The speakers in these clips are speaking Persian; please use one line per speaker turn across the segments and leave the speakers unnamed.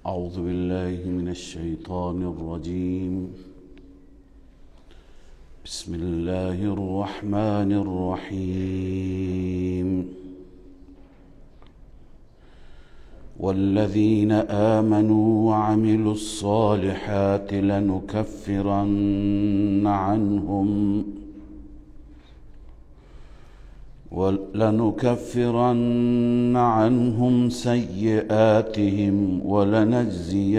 أعوذ بالله من الشيطان الرجيم. بسم الله الرحمن الرحيم. والذين آمنوا وعملوا الصالحات لنكفرن عنهم سيئاتهم ولنجزينهم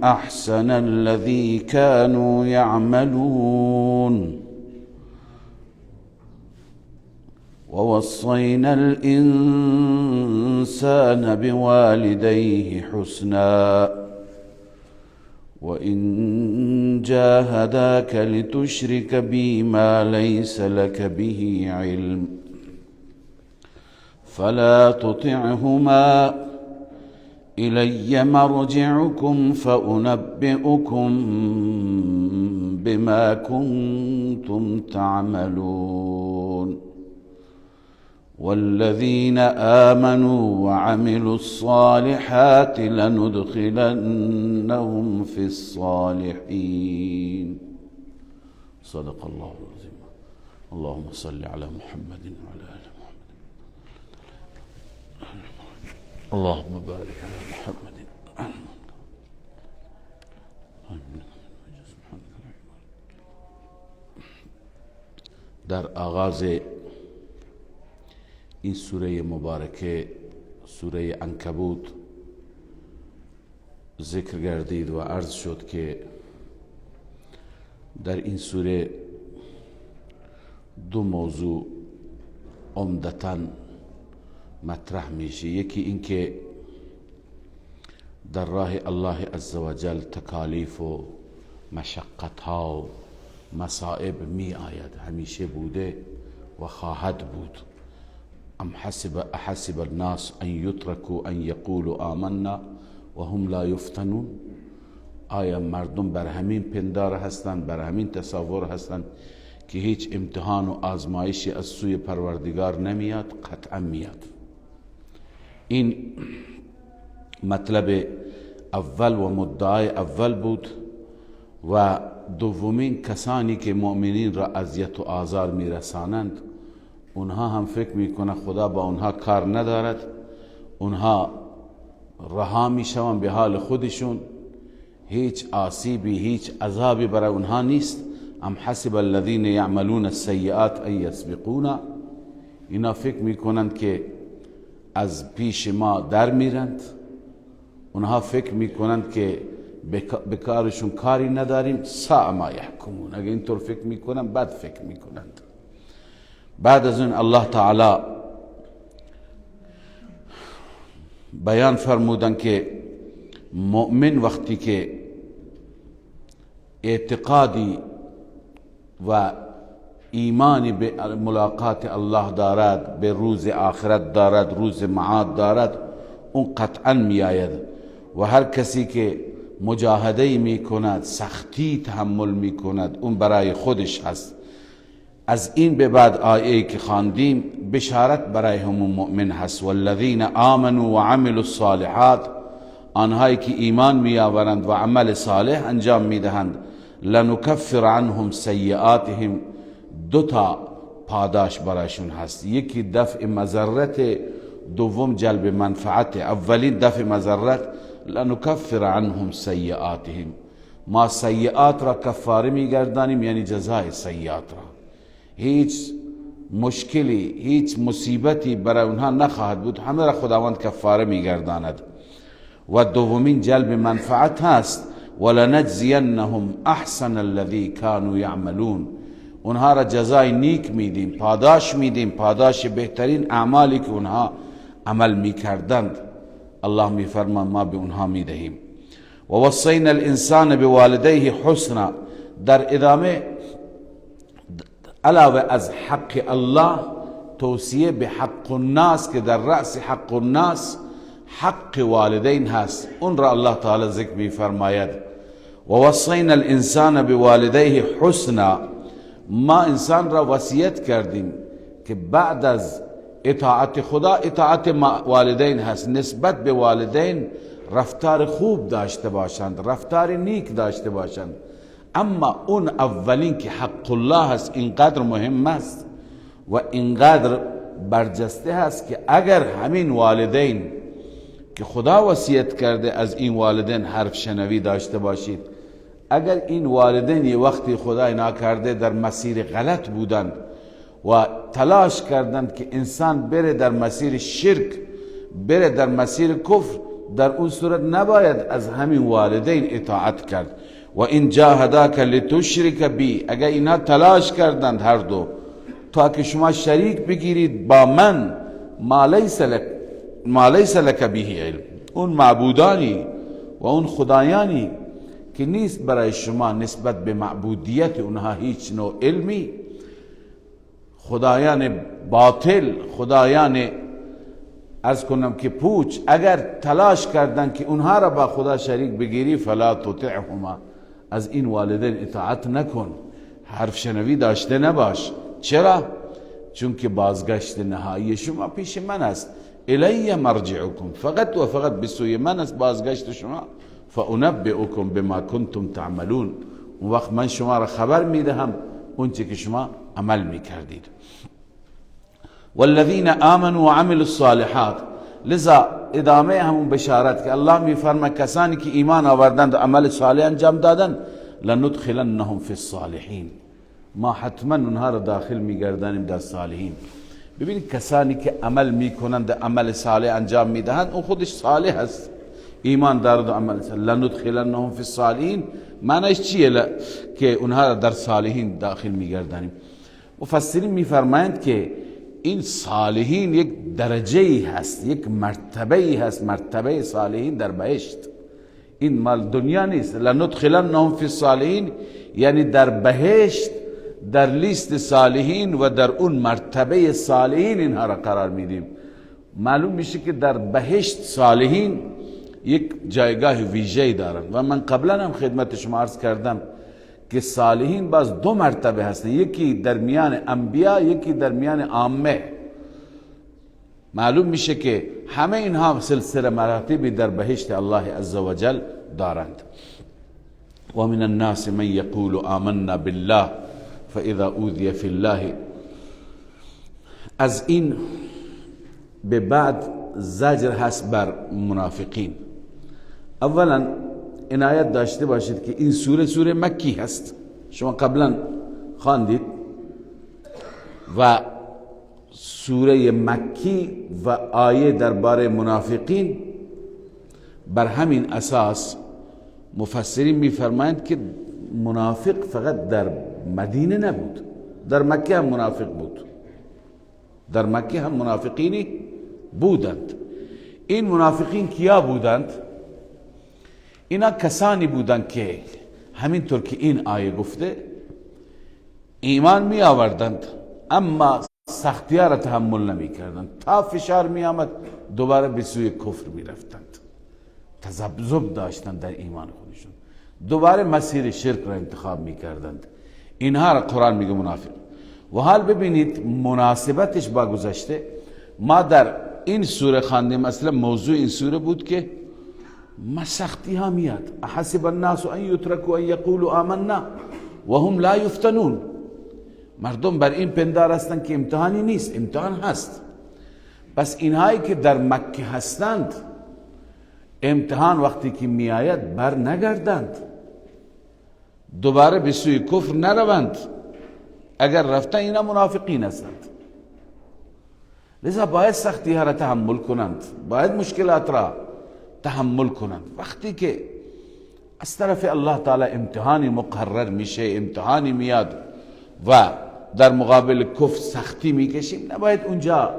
أحسن الذي كانوا يعملون. ووصينا الإنسان بوالديه حسنا وإن جاهداك لتشرك بي ما ليس لك به علم فلا تطعهما إلي مرجعكم فأنبئكم بما كنتم تعملون. والذين آمنوا وعملوا الصالحات لندخلنهم في الصالحين. صدق الله العظيم. اللهم صل على محمد وعلى آل محمد. اللهم بارك على محمد. در آغاز این سوره مبارکه، سوره عنکبوت، ذکر گردید و عرض شد که در این سوره دو موضوع عمدتاً مطرح میشه. یکی این که در راه الله عزوجل تکالیف و مشقت ها و مصائب می آید، همیشه بوده و خواهد بود. ام حسب الناس ان یترکوا ان یقولوا آمنا و هم لا یفتنون. آیا مردم بر همین پندار هستند، بر همین تصور هستند که هیچ امتحان و آزمایشی از سوی پروردگار نمیاد؟ قطعا میاد. این مطلب اول و مدعای اول بود. و دومین، کسانی که مؤمنین را اذیت و آزار میرسانند، اونها هم فکر میکنه خدا با اونها کار ندارد، اونها رها میشوند به حال خودشون، هیچ آسیبی هیچ عذابی برای اونها نیست. ام حسب الذین یعملون السیئات ان یسبقونا. اینا فکر میکنند که از پیش ما در میرند، اونها فکر میکنند که به کارشون کاری نداریم. ساء ما یحکمون. اگه اینطور فکر میکنند بد فکر میکنند. بعد از اون الله تعالی بیان فرمودن که مؤمن وقتی که اعتقادی و ایمانی به ملاقات الله دارد، به روز آخرت دارد، روز معاد دارد، اون قطعا می آید. و هر کسی که مجاهده می کند، سختی تحمل می کند، اون برای خودش هست. از این به بعد آیه که خواندیم بشارت برای همون مؤمن هست. والذین آمنوا وعملوا الصالحات، آنهایی که ایمان می آورند و عمل صالح انجام می دهند، لنکفر عنهم سیئاتهم، دو تا پاداش برایشون هست. یکی دفع مضرت، دوم جلب منفعت. اولین دفع مضرت، لنکفر عنهم سیئاتهم، ما سیئات را کفاره میگردانیم، یعنی جزای سیئات را. هیچ مشکلی، هیچ مصیبتی برای اونها نخواهد بود، همه را خداوند کفاره میگرداند. و دومین جلب منفعت هست، ولنجزینهم احسن الذی كانوا یعملون، اونها را جزای نیک میدیم، پاداش میدیم، پاداش بهترین اعمالی که اونها عمل میکردند. الله میفرما ما به اونها میدهیم. و وصینا الانسان بوالدیه حسنا. در ادامه علاوه از حق الله، توصیه به حق الناس که در رأس حق الناس حق والدین هست، اون را الله تعالی ذکر می فرماید. و وصینا الانسان بوالدیه حسنا، ما انسان را وصیت کردیم که بعد از اطاعت خدا اطاعت والدین هست. نسبت به والدین رفتار خوب داشته باشند، رفتار نیک داشته باشند. اما اون اولین که حق الله هست اینقدر مهم است و اینقدر برجسته هست که اگر همین والدین که خدا وصیت کرده از این والدین حرف شنوی داشته باشید، اگر این والدین یه وقتی خدای ناکرده در مسیر غلط بودند و تلاش کردند که انسان بره در مسیر شرک، بره در مسیر کفر، در اون صورت نباید از همین والدین اطاعت کرد. و این جاهداک لتشرک بی، اگر اینا تلاش کردند هر دو تا که شما شریک بگیرید با من، ما لیس لک به علم، اون معبودانی و اون خدایانی که نیست برای شما نسبت به معبودیت اونها هیچ نوع علمی، خدایان باطل، خدایان از کنم که پوچ، اگر تلاش کردن که اونها را با خدا شریک بگیری، فلا تطعهما، از این والدین اطاعت نکن، حرف شنوی داشته نباش. چرا؟ چون که بازگشت نهایی شما پیش من است. الی مرجعکم، فقط و فقط به سوی من است بازگشت شما. فانبئکم بما کنتم تعملون، اون وقت من شما را خبر میدهم اون چه که شما عمل میکردید. والذین آمنوا وعملوا الصالحات، لذا ادامه همون بشارت که الله میفرماید کسانی که ایمان آوردند و عمل صالح انجام دادند، لندخلنهم فی الصالحین، ما حتما اونها را داخل میگردانیم در صالحین. ببینید کسانی که عمل میکنند، عمل صالح انجام میدهند، اون خودش صالح است، ایمان دارد و عمل صالح. لندخلنهم فی الصالحین معنیش چیه؟ که اونها را در صالحین داخل میگردانیم. مفسرین میفرمایند که این صالحین یک درجه ای هست، یک مرتبه ای هست، مرتبه صالحین در بهشت. این مال دنیا نیست. لندخلنهم فی الصالحین یعنی در بهشت، در لیست صالحین و در اون مرتبه صالحین اینها را قرار میدیم. معلوم میشه که در بهشت صالحین یک جایگاه ویژه‌ای دارند. و من قبلا هم خدمت شما عرض کردم که صالحین باز دو مرتبه هستند، یکی در میان انبیا، یکی در میان عامه. معلوم میشه که همه اینها سلسله مراتبی در بهشت الله عزوجل دارند. و من الناس من یقول آمنا بالله فاذا اوذی فی الله. از این به بعد زجر هست بر منافقین. اولا عنایت داشته باشید که این سوره سوره مکی هست، شما قبلا خواندید، و سوره مکی و آیه درباره منافقین بر همین اساس مفسرین میفرمایند که منافق فقط در مدینه نبود، در مکه هم منافق بود، در مکه هم منافقینی بودند. این منافقین کیا بودند؟ اینا کسانی بودند که همینطور که این آیه گفته ایمان می آوردند، اما سختی ها را تحمل نمی کردند، تا فشار می آمد دوباره به سوی کفر می رفتند، تذبذب داشتند در ایمان خودشون، دوباره مسیر شرک را انتخاب می کردند. اینها را قرآن میگه منافق. و حال ببینید مناسبتش با گذشته، ما در این سوره خواندیم، اصلا موضوع این سوره بود که ما سختی ها میاد، احسب الناس ان یترکوا ان یقولوا آمنا و هم لا یفتنون. مردم بر این پندار هستند که امتحانی نیست، امتحان هست. پس اینهایی که در مکه هستند امتحان وقتی که میآید بر نگردند، دوباره به سوی کفر نروند. اگر رفتن اینا منافقین هستند. لذا باید سختی ها را تحمل کنند، باید مشکلات را تحمل کنند. وقتی که از طرف الله تعالی امتحانی مقرر میشه، امتحانی میاد و در مقابل کفر سختی میکشیم، نباید اونجا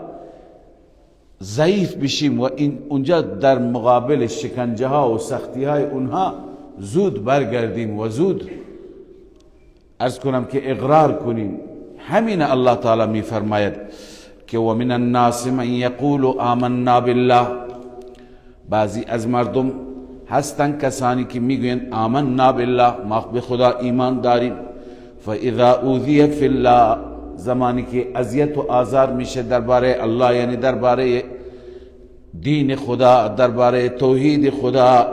ضعیف بشیم و این اونجا در مقابل شکنجه ها و سختی های اونها زود برگردیم و زود عرض کنم که اقرار کنیم. همین الله تعالی میفرماید که و من الناس من یقول آمنا بالله. بعضی از مردم هستن کسانی که میگویند آمنا بالله، ما به خدا ایمان داریم. فاذا اوذی فی الله، زمانی که اذیت و آزار میشه درباره الله، یعنی درباره دین خدا، درباره توحید خدا،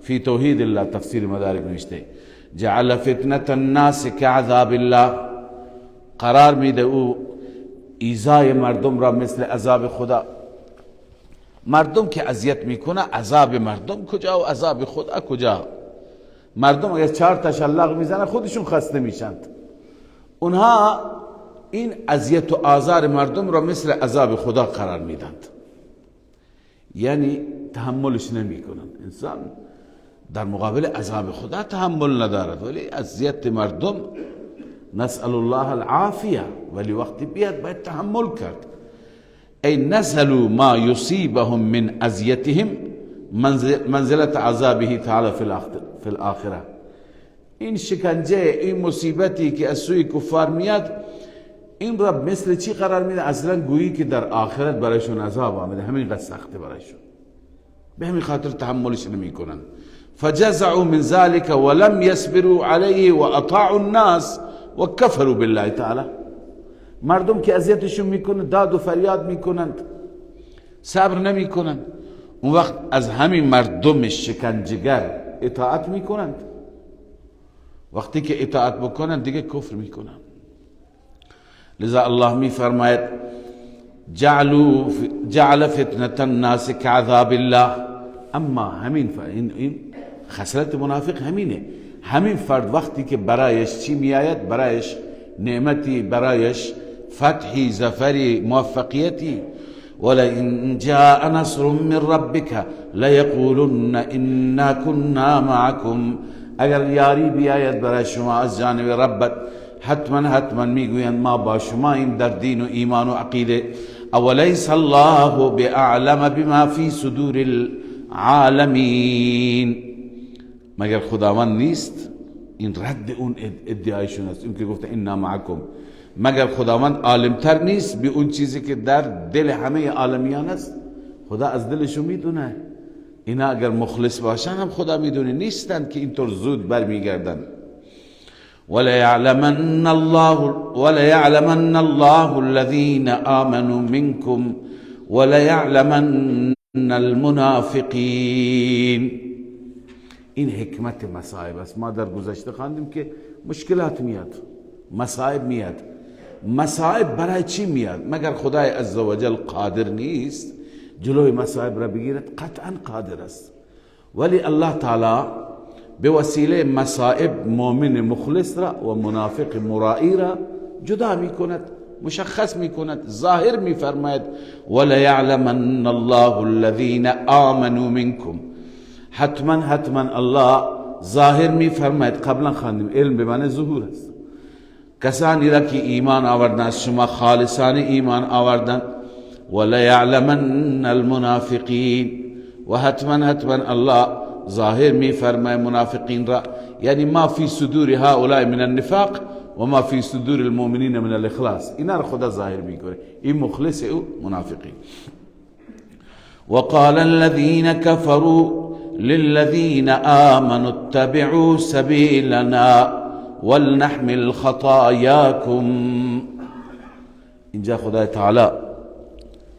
فی توحید الله تفسیر مدارک نوشته، جعل فتنة الناس كعذاب الله، قرار میده او ایذای مردم را مثل عذاب خدا. مردم که اذیت میکنه، عذاب مردم کجا و عذاب خدا کجا؟ مردم اگر 4 تا شلاق میزنه خودشون خسته میشند. اونها این اذیت و آزار مردم را مثل عذاب خدا قرار میدند، یعنی تحملش نمیکنند. انسان در مقابل عذاب خدا تحمل ندارد، ولی اذیت مردم نسأل الله العافیه، ولی وقتی بیاد باید تحمل کرد. ای نزلوا ما یصیبهم من اذیتهم منزلت عذابه تعالی فی الاخره. این شکنجه، این مصیبتی که از سوی کفار میاد، این را مثل چی قرار میده؟ اصلا گویی که در آخرت برایشون عذاب آمده، همین قد سخته برایشون، به همین خاطر تحملش نمیکنن. فجزعوا من ذلك ولم يصبروا عليه واطاعوا الناس وكفروا بالله تعالی. مردم که اذیتشون میکنه، داد و فریاد میکنند، صبر نمیکنند، اون وقت از همین مردم شکنجهگر اطاعت میکنند. وقتی که اطاعت بکنند دیگه کفر میکنند. لذا الله میفرماید جعل فتنة الناس كعذاب الله. اما همین این خصلت منافق همینه، همین فرد وقتی که برایش چی میآید، برایش نعمتی، برایش فتحی، ظفری، موفقیتی، ولئن جاء نصر من ربك ليقولن إنا كنا معكم. اگر یاری بیاید برای شما از جانب ربت، حتما حتما میگویند ما با شما ایم در دین و ایمان و عقیده. اولیس الله باعلم بما فی صدور العالمین. مگر خداوند نیست؟ این رد اون ادعایشون است، اون که گفته انا معکم. مگر خداوند عالمتر نیست به اون چیزی که در دل همه عالمیان است؟ خدا از دلشون میدونه. اینا اگر مخلص باشن هم خدا میدونه، نیستند که اینطور زود برمیگردن. وليعلمن الله الذين آمنوا منكم وليعلمن المنافقین. این حکمت مصائب است. ما در گذشته خواندیم که مشکلات میاد، مصائب میاد. مصائب برای چی میاد؟ مگر خدای عزوجل قادر نیست جلوی مصائب را بگیرد؟ قطعا قادر است، ولی الله تعالی به وسیله مصائب مؤمن مخلص را و منافق مرایی را جدا میکند، مشخص میکند، ظاهر میفرماید. وليعلمن الله الذين آمنوا منكم. حتما حتما الله ظاهر میفرماید. قبلا خواندیم علم به معنی ظهور است. کسانی را که ایمان آوردن از شما، خالصانه ایمان آوردن، وليعلمن المنافقین. و حتما حتما الله ظاهر میفرماید منافقین را، یعنی ما فی صدور هؤلاء من النفاق و ما فی صدور المؤمنین من الاخلاص. اینا را خدا ظاهر میکنه، این مخلص او منافقین. وقال الذين كفروا للذين آمنوا اتبعوا سبيلنا ولنحمل خطاياكم. اینجا خدای تعالی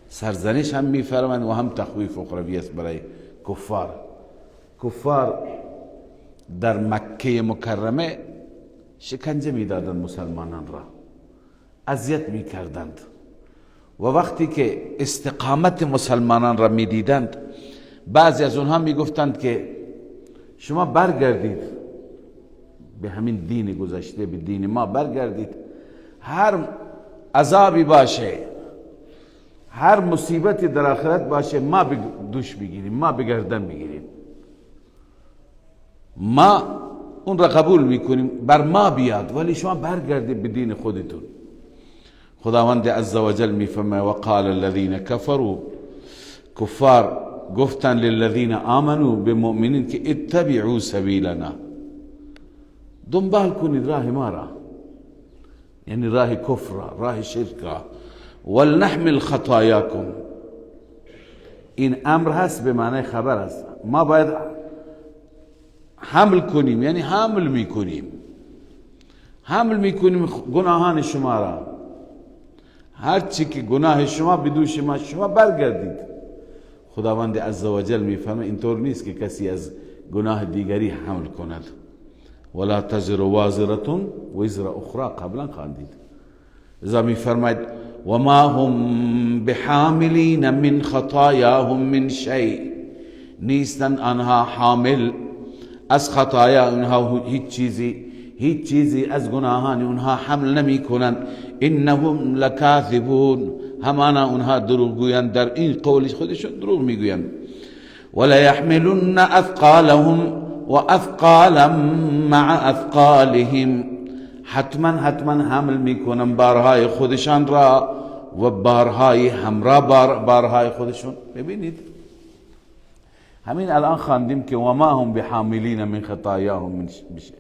سرزنش هم میفرمایند و هم تخویف اخروی است برای کفار. کفار در مکه مکرمه شکنجه میدادند مسلمانان را، اذیت میکردند، و وقتی که استقامت مسلمانان را میدیدند بعضی از اونها میگفتند که شما برگردید به همین دین گذشته، به دین ما برگردید، هر عذابی باشه، هر مصیبتی در آخرت باشه، ما به دوش بگیریم، ما به گردن بگیریم، ما اون را قبول میکنیم، بر ما بیاد، ولی شما برگردید به دین خودتون. خداوند عزوجل میفرماید وقال الذین كفروا، کفار گفتن للذین آمنوا، به مؤمنین که اتبعوا سبیلنا، دنبال کنید راه ما را، یعنی راه کفر را، راه شرک را، ولنحمل خطاياكم. این امر هست به معنی خبر است، ما باید حمل کنیم، یعنی حمل میکنیم، حمل میکنیم گناهان شما را. هر چی که گناه شما به دوش ما، شما برگردید. خداوند عزوجل میفهمه اینطور نیست که کسی از گناه دیگری حمل کند. ولا تزر وازرة وزر اخرى، قبلا خواندید. اذا میفرماید و ما هم بحاملین من خطایاهم من شیء، نیستند آنها حامل از خطایا آنها هیچ چیزی، هیچ چیزی از گناهان اونها حمل نمی کنند. انهم لکاذبون، همانا اونها دروغ گویند، در این قول خودشون دروغ میگویند. ولا يحملن اثقالهم واثقالا مع اثقالهم، حتما حتما حمل میکنن بارهای خودشان را و بارهای همراه بارهای خودشون. ببینید همین الان خواندیم که و ما هم بحاملین من خطایاهم من شیء،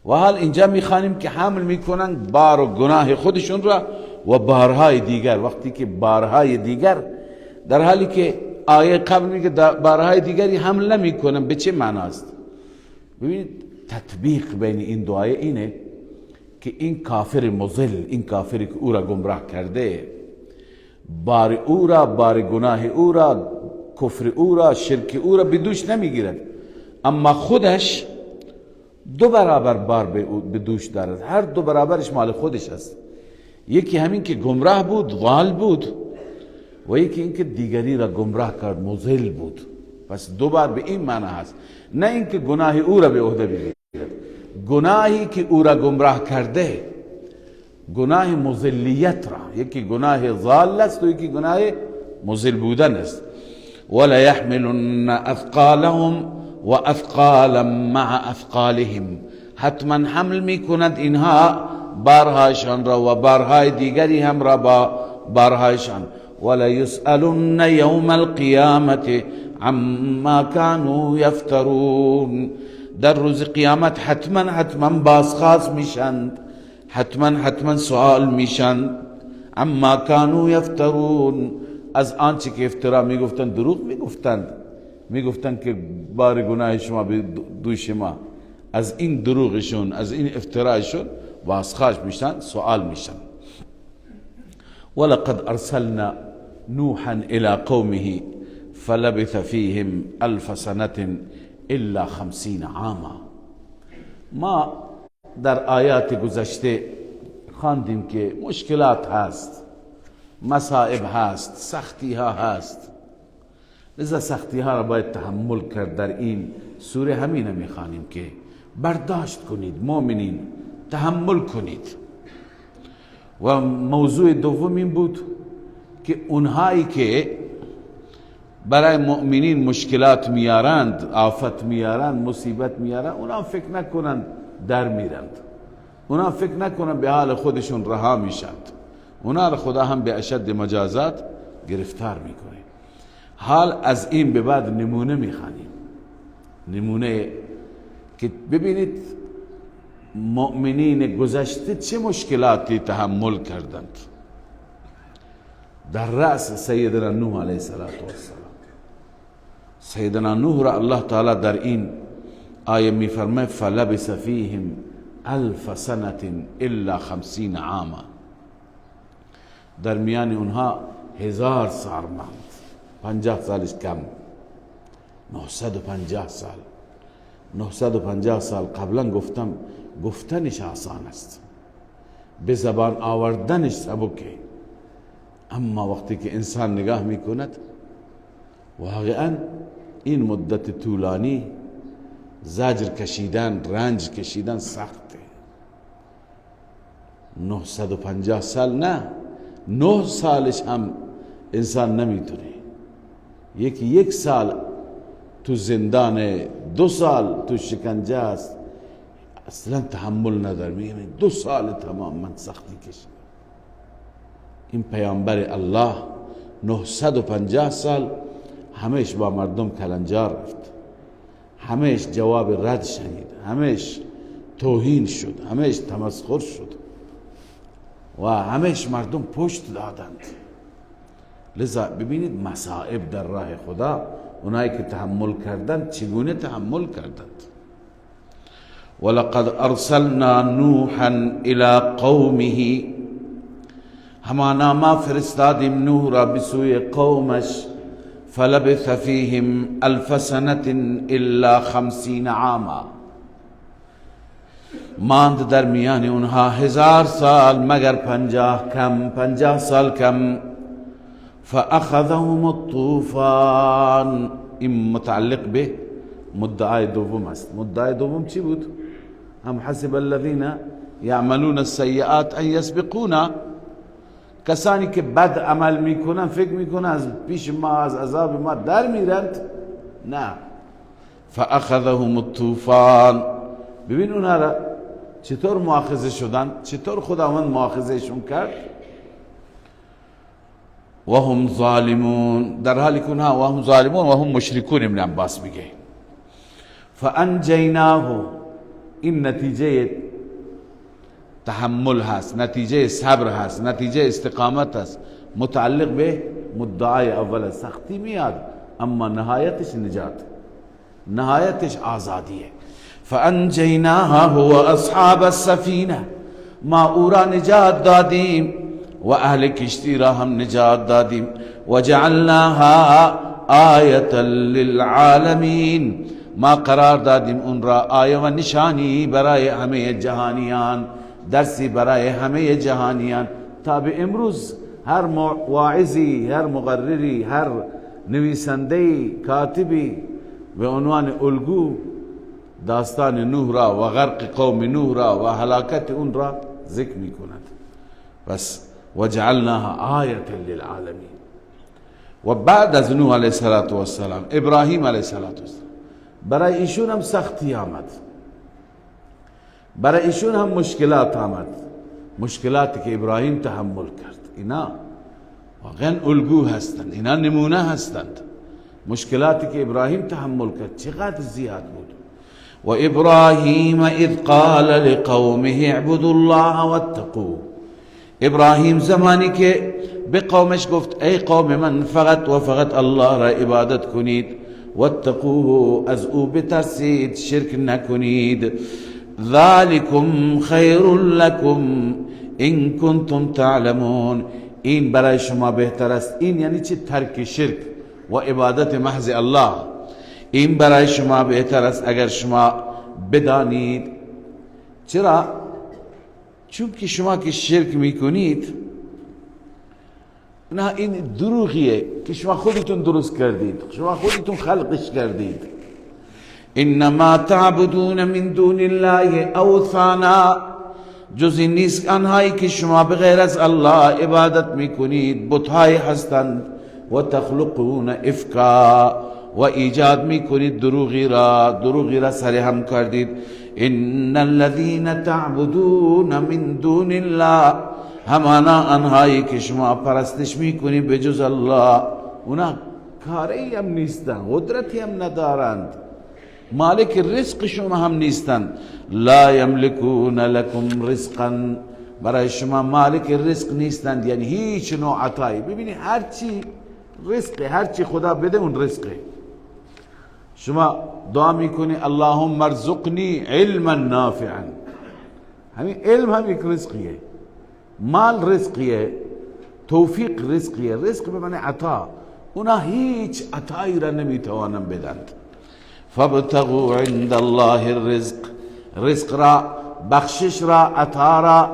و حال اینجا میخوانیم که حمل میکنن بار و گناه خودشون را و بارهای دیگر. وقتی که بارهای دیگر، در حالی که آیه قبل میگه بارهای دیگری حمل نمیکنن، به چه معناست؟ ببینید تطبیق بین این دو آیه اینه که این کافر مضل، این کافری که او را گمراه کرده، بار او را، بار گناه او را، کفر او را، شرک او را به دوش نمیگیرد، اما خودش دو برابر بار به دوش دارد، هر دو برابرش مال خودش است. یکی همین که گمراه بود، ضال بود، و یکی اینکه دیگری را گمراه کرد، مضل بود. پس دو بار به این معنی هست، نه اینکه گناه او را به عهده بگیرد، گناهی که او را گمراه کرده، گناه مضلیت را، یکی گناه ضال است و یکی گناه مضل بودن است. ولا يحملن اثقالهم و اثقالا مع اثقالهم، حتما حمل میکند اینها بارهایشان را و بارهای دیگری هم را با بارهایشان. ولا يسألن یوم القیامة عما كانوا یفترون، در روز قیامت حتما حتما بازخواست میشند، حتما حتما سوال میشند. عما كانوا یفترون، از آنچه که افترا میگفتند، دروغ میگفتند، میگفتند که بار گناه شما به دوش ما، از این دروغشون، از این افترایشون بازخواست میشن، سوال میشن. ولقد ارسلنا نوحا الى قومه فلبث فيهم الف سنة الا 50 عاما. ما در آیات گذشته خواندیم که مشکلات هست، مصائب هست، سختی ها هست، لذا سختی ها را باید تحمل کرد. در این سوره همین میخوانیم که برداشت کنید مؤمنین، تحمل کنید. و موضوع دوم این بود که اونهایی که برای مؤمنین مشکلات میارند، آفت میارند، مصیبت میارند، اونا فکر نکنند در میرند، اونا فکر نکنند به حال خودشون رها میشند، اونا را خدا هم به اشد مجازات گرفتار میکنه. حال از این به بعد نمونه میخوانیم، نمونه که ببینید مؤمنین گذشته چه مشکلاتی تحمل کردند. در رأس سیدنا نوح علیه السلام، سیدنا نوح را الله تعالی در این آیه میفرماید فلبث فیهم الف سنة الا 50 عاما، در میان اونها 1000 سال ماند، 50 سالش کم، 950 سال. 950 سال قبلا گفتم، گفتنش آسان است، به زبان آوردنش سبکه، اما وقتی که انسان نگاه میکند واقعا این مدت طولانی زجر کشیدن، رنج کشیدن سخته. 950 سال نه، 9 سالش هم انسان نمیتونه. یکی یک سال تو زندان، 2 سال تو شکنجه است، اصلا تحمل نداره، میگه 2 سال تمام من سختی کشیدم. این پیامبر الله 950 سال همیش با مردم کلنجار رفت، همیش جواب رد شنید، همیش توهین شد، همیش تمسخر شد و همیش مردم پشت دادند. لذا ببینید مصائب در راه خدا، اونایی که تحمل کردند چگونه تحمل کردند. ولقد ارسلنا نوحا الى قومه، همانا ما فرستادیم نوح را به سوی قومش، فلبث فیهم الف سنة الا 50 عاما، ماند در میان اونها 1000 سال مگر 50 کم، 50 سال کم. فاخذهم الطوفان، این متعلق به مدعای دوم است. مدعای دوم چی بود؟ هم حسب الذین یعملون السیئات ان یسبقونا، کسانی که بد عمل میکنن فکر میکنن از پیش ما، از عذاب ما در میرند. نه، فاخذهم الطوفان. ببین اونها را چطور مؤاخذه شدن، چطور خداوند مؤاخذهشون کرد. و هم ظالمون، در حالی که اونها و هم ظالمون و هم مشرکون. ابن عباس میگه فانجیناه، این نتیجه تحمل هست، نتیجه صبر هست، نتیجه استقامت هست، متعلق به مدعای اول. سختی میاد اما نهایتش نجات، نهایتش آزادیه. فانجیناها و اصحاب السفینه، ما او را نجات دادیم و اهل کشتی را هم نجات دادیم. و جعلناها آیة للعالمین، ما قرار دادیم اون را آیه و نشانی برای همه جهانیان، درسی برای همه جهانیان. تا به امروز هر واعظی، هر مقرری، هر نویسنده‌ای، کاتبی به عنوان الگو داستان نوح را و غرق قوم نوح را و هلاکت اون را ذکر می کند. بس وجعلناها آیة للعالمین. و بعد از نوح علیه السلام ابراهیم علیه السلام، برای ایشون هم سختی آمد، برای ایشون هم مشکلات آمد، مشکلاتی که ابراهیم تحمل کرد. اینا واقعا الگو هستند، اینا نمونه هستند. مشکلاتی که ابراهیم تحمل کرد چقدر زیاد بود. و ابراهیم اذ قال لقومه اعبدوا الله واتقوه، ابراهیم زمانی که به قومش گفت ای قوم من، فقط و فقط الله را عبادت کنید، واتقوه، از او بترسید، شرک نکنید. ذالکم خیر لکم ان کنتم تعلمون، این برای شما بهتر است. این یعنی چه؟ ترک شرک و عبادت محض الله. این برای شما بهتر است اگر شما بدانید. چرا؟ چون که شما که شرک میکنید، نه این دروغیه که شما خودتون درست کردید، شما خودتون خلقش کردید. انما تعبدون من دون الله اوثانا، جز این نیست آنهایی که شما بغیر از الله عبادت میکنید بتهای هستند. و تخلقون افکا، و ایجاد میکنید دروغی را، دروغی را سر هم کردید. ان الذين تعبدون من دون الله، همانا آنهایی که شما پرستش میکنید به جز الله، اونا کاری هم نیستند، قدرتی هم ندارند، مالک رزق شما هم نیستند. لا یملکون لکم رزقا، برای شما مالک رزق نیستند، یعنی هیچ نوع عطایی. ببینید هرچی رزق، هرچی خدا بده اون رزقه. شما دعا میکنی اللهم ارزقنی علما نافعا، همین علم هم یک رزقیه، مال رزقیه، توفیق رزقیه، رزق به معنی عطا. اونا هیچ عطایی را نمیتوانند بدند. فابتغوا عند الله الرزق، رزق را، بخشش را، عطا را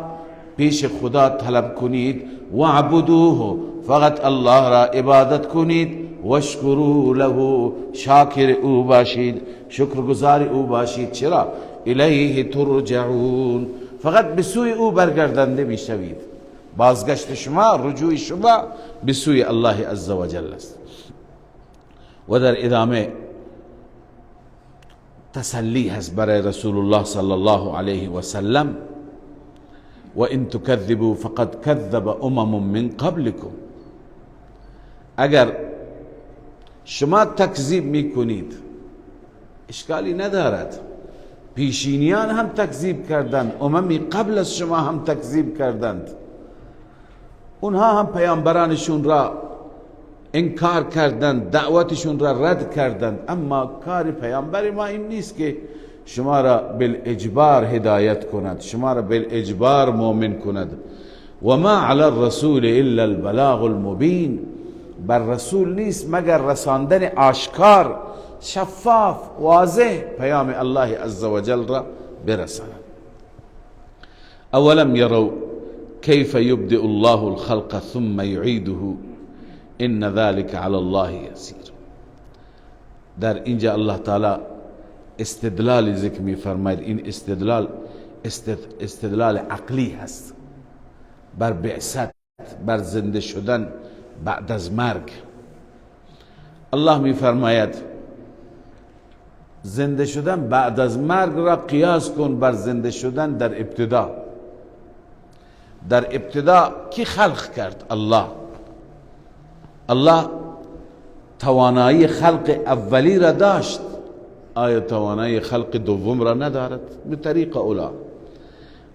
پیش خدا طلب کنید. وعبدوه، فقط الله را عبادت کنید. واشکروا له، شاکر او باشید، شکرگزار او باشید. چرا؟ الیه ترجعون، فقط به سوی او برگردنده میشوید. بازگشت شما، رجوع شما به سوی الله عزوجل است. و در ادامه تسلی هست برای رسول الله صلی الله علیه و سلم. و ان تکذبوا فقد کذب امم من قبلكم، اگر شما تکذیب میکنید اشکالی ندارد، پیشینیان هم تکذیب کردند، اممی قبل از شما هم تکذیب کردند، اونها هم پیامبرانشون را انکار کردند، دعوتشون را رد کردند. اما کار پیامبر ما این نیست که شما را بالاجبار هدایت کند، شما را بالاجبار مؤمن کند. و ما علی الرسول الا البلاغ المبین، بر رسول نیست مگر رساندن آشکار، شفاف، واضح پیام الله عزوجل را برساند. اولم یروا کیف یبدئ الله الخلق ثم یعیده ان ذلك علی الله یسیر. در اینجا الله تعالی استدلال ذکر می فرماید. این استدلال استدلال عقلی هست بر بعثت، بر زنده شدن بعد از مرگ. الله می فرماید زنده شدن بعد از مرگ را قیاس کن بر زنده شدن در ابتدا. در ابتدا کی خلق کرد؟ الله. الله توانایی خلق اولی را داشت، آیا توانایی خلق دوم را ندارد؟ به طریق اولا.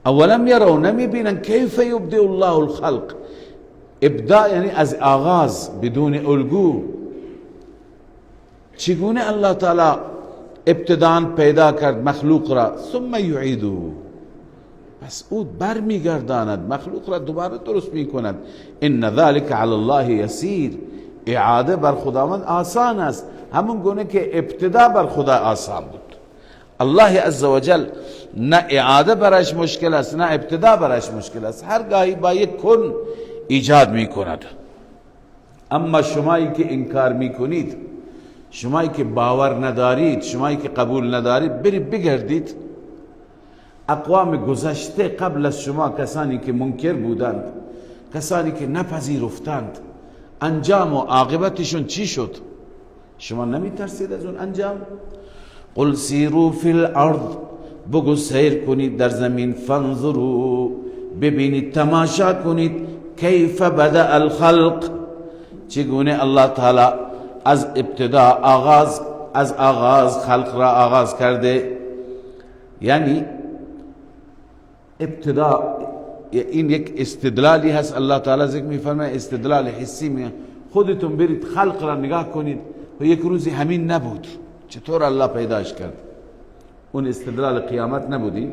اولم یروا، نمی بینن کیف یبدئ الله الخلق. ابداع یعنی از آغاز، بدون الگو. چگونه الله تعالی ابتداء پیدا کرد مخلوق را، ثم یعیده، پس او برمیگرداند مخلوق را، دوباره درست میکند. ان ذلك علی الله یسیر، اعاده بر خداوند آسان است، همون گونه که ابتدا بر خدا آسان بود. الله عزوجل نه اعاده برش مشکل است، نه ابتدا برش مشکل است، هر گاهی با یک کن ایجاد میکند. اما شمایی که انکار میکنید، شمایی که باور ندارید، شمایی که قبول ندارید، برید بگردید اقوام گذشته قبل از شما، کسانی که منکر بودند، کسانی که نپذیرفتند، انجام و عاقبتشون چی شد؟ شما نمی ترسید از اون انجام؟ قل سیروا فی الارض، بگو سیر کنید در زمین، فانظروا، ببینید، تماشا کنید، کیف بدأ الخلق، چگونه الله تعالی از ابتدا آغاز، از آغاز خلق را آغاز کرده. یعنی ابتدا، این یک استدلالی هست. الله تعالی ذکر میفرماید استدلال حسی، می خودتون برید خلق را نگاه کنید و یک روزی همین نبود، چطور الله پیداش کرد؟ اون استدلال قیامت نبودی.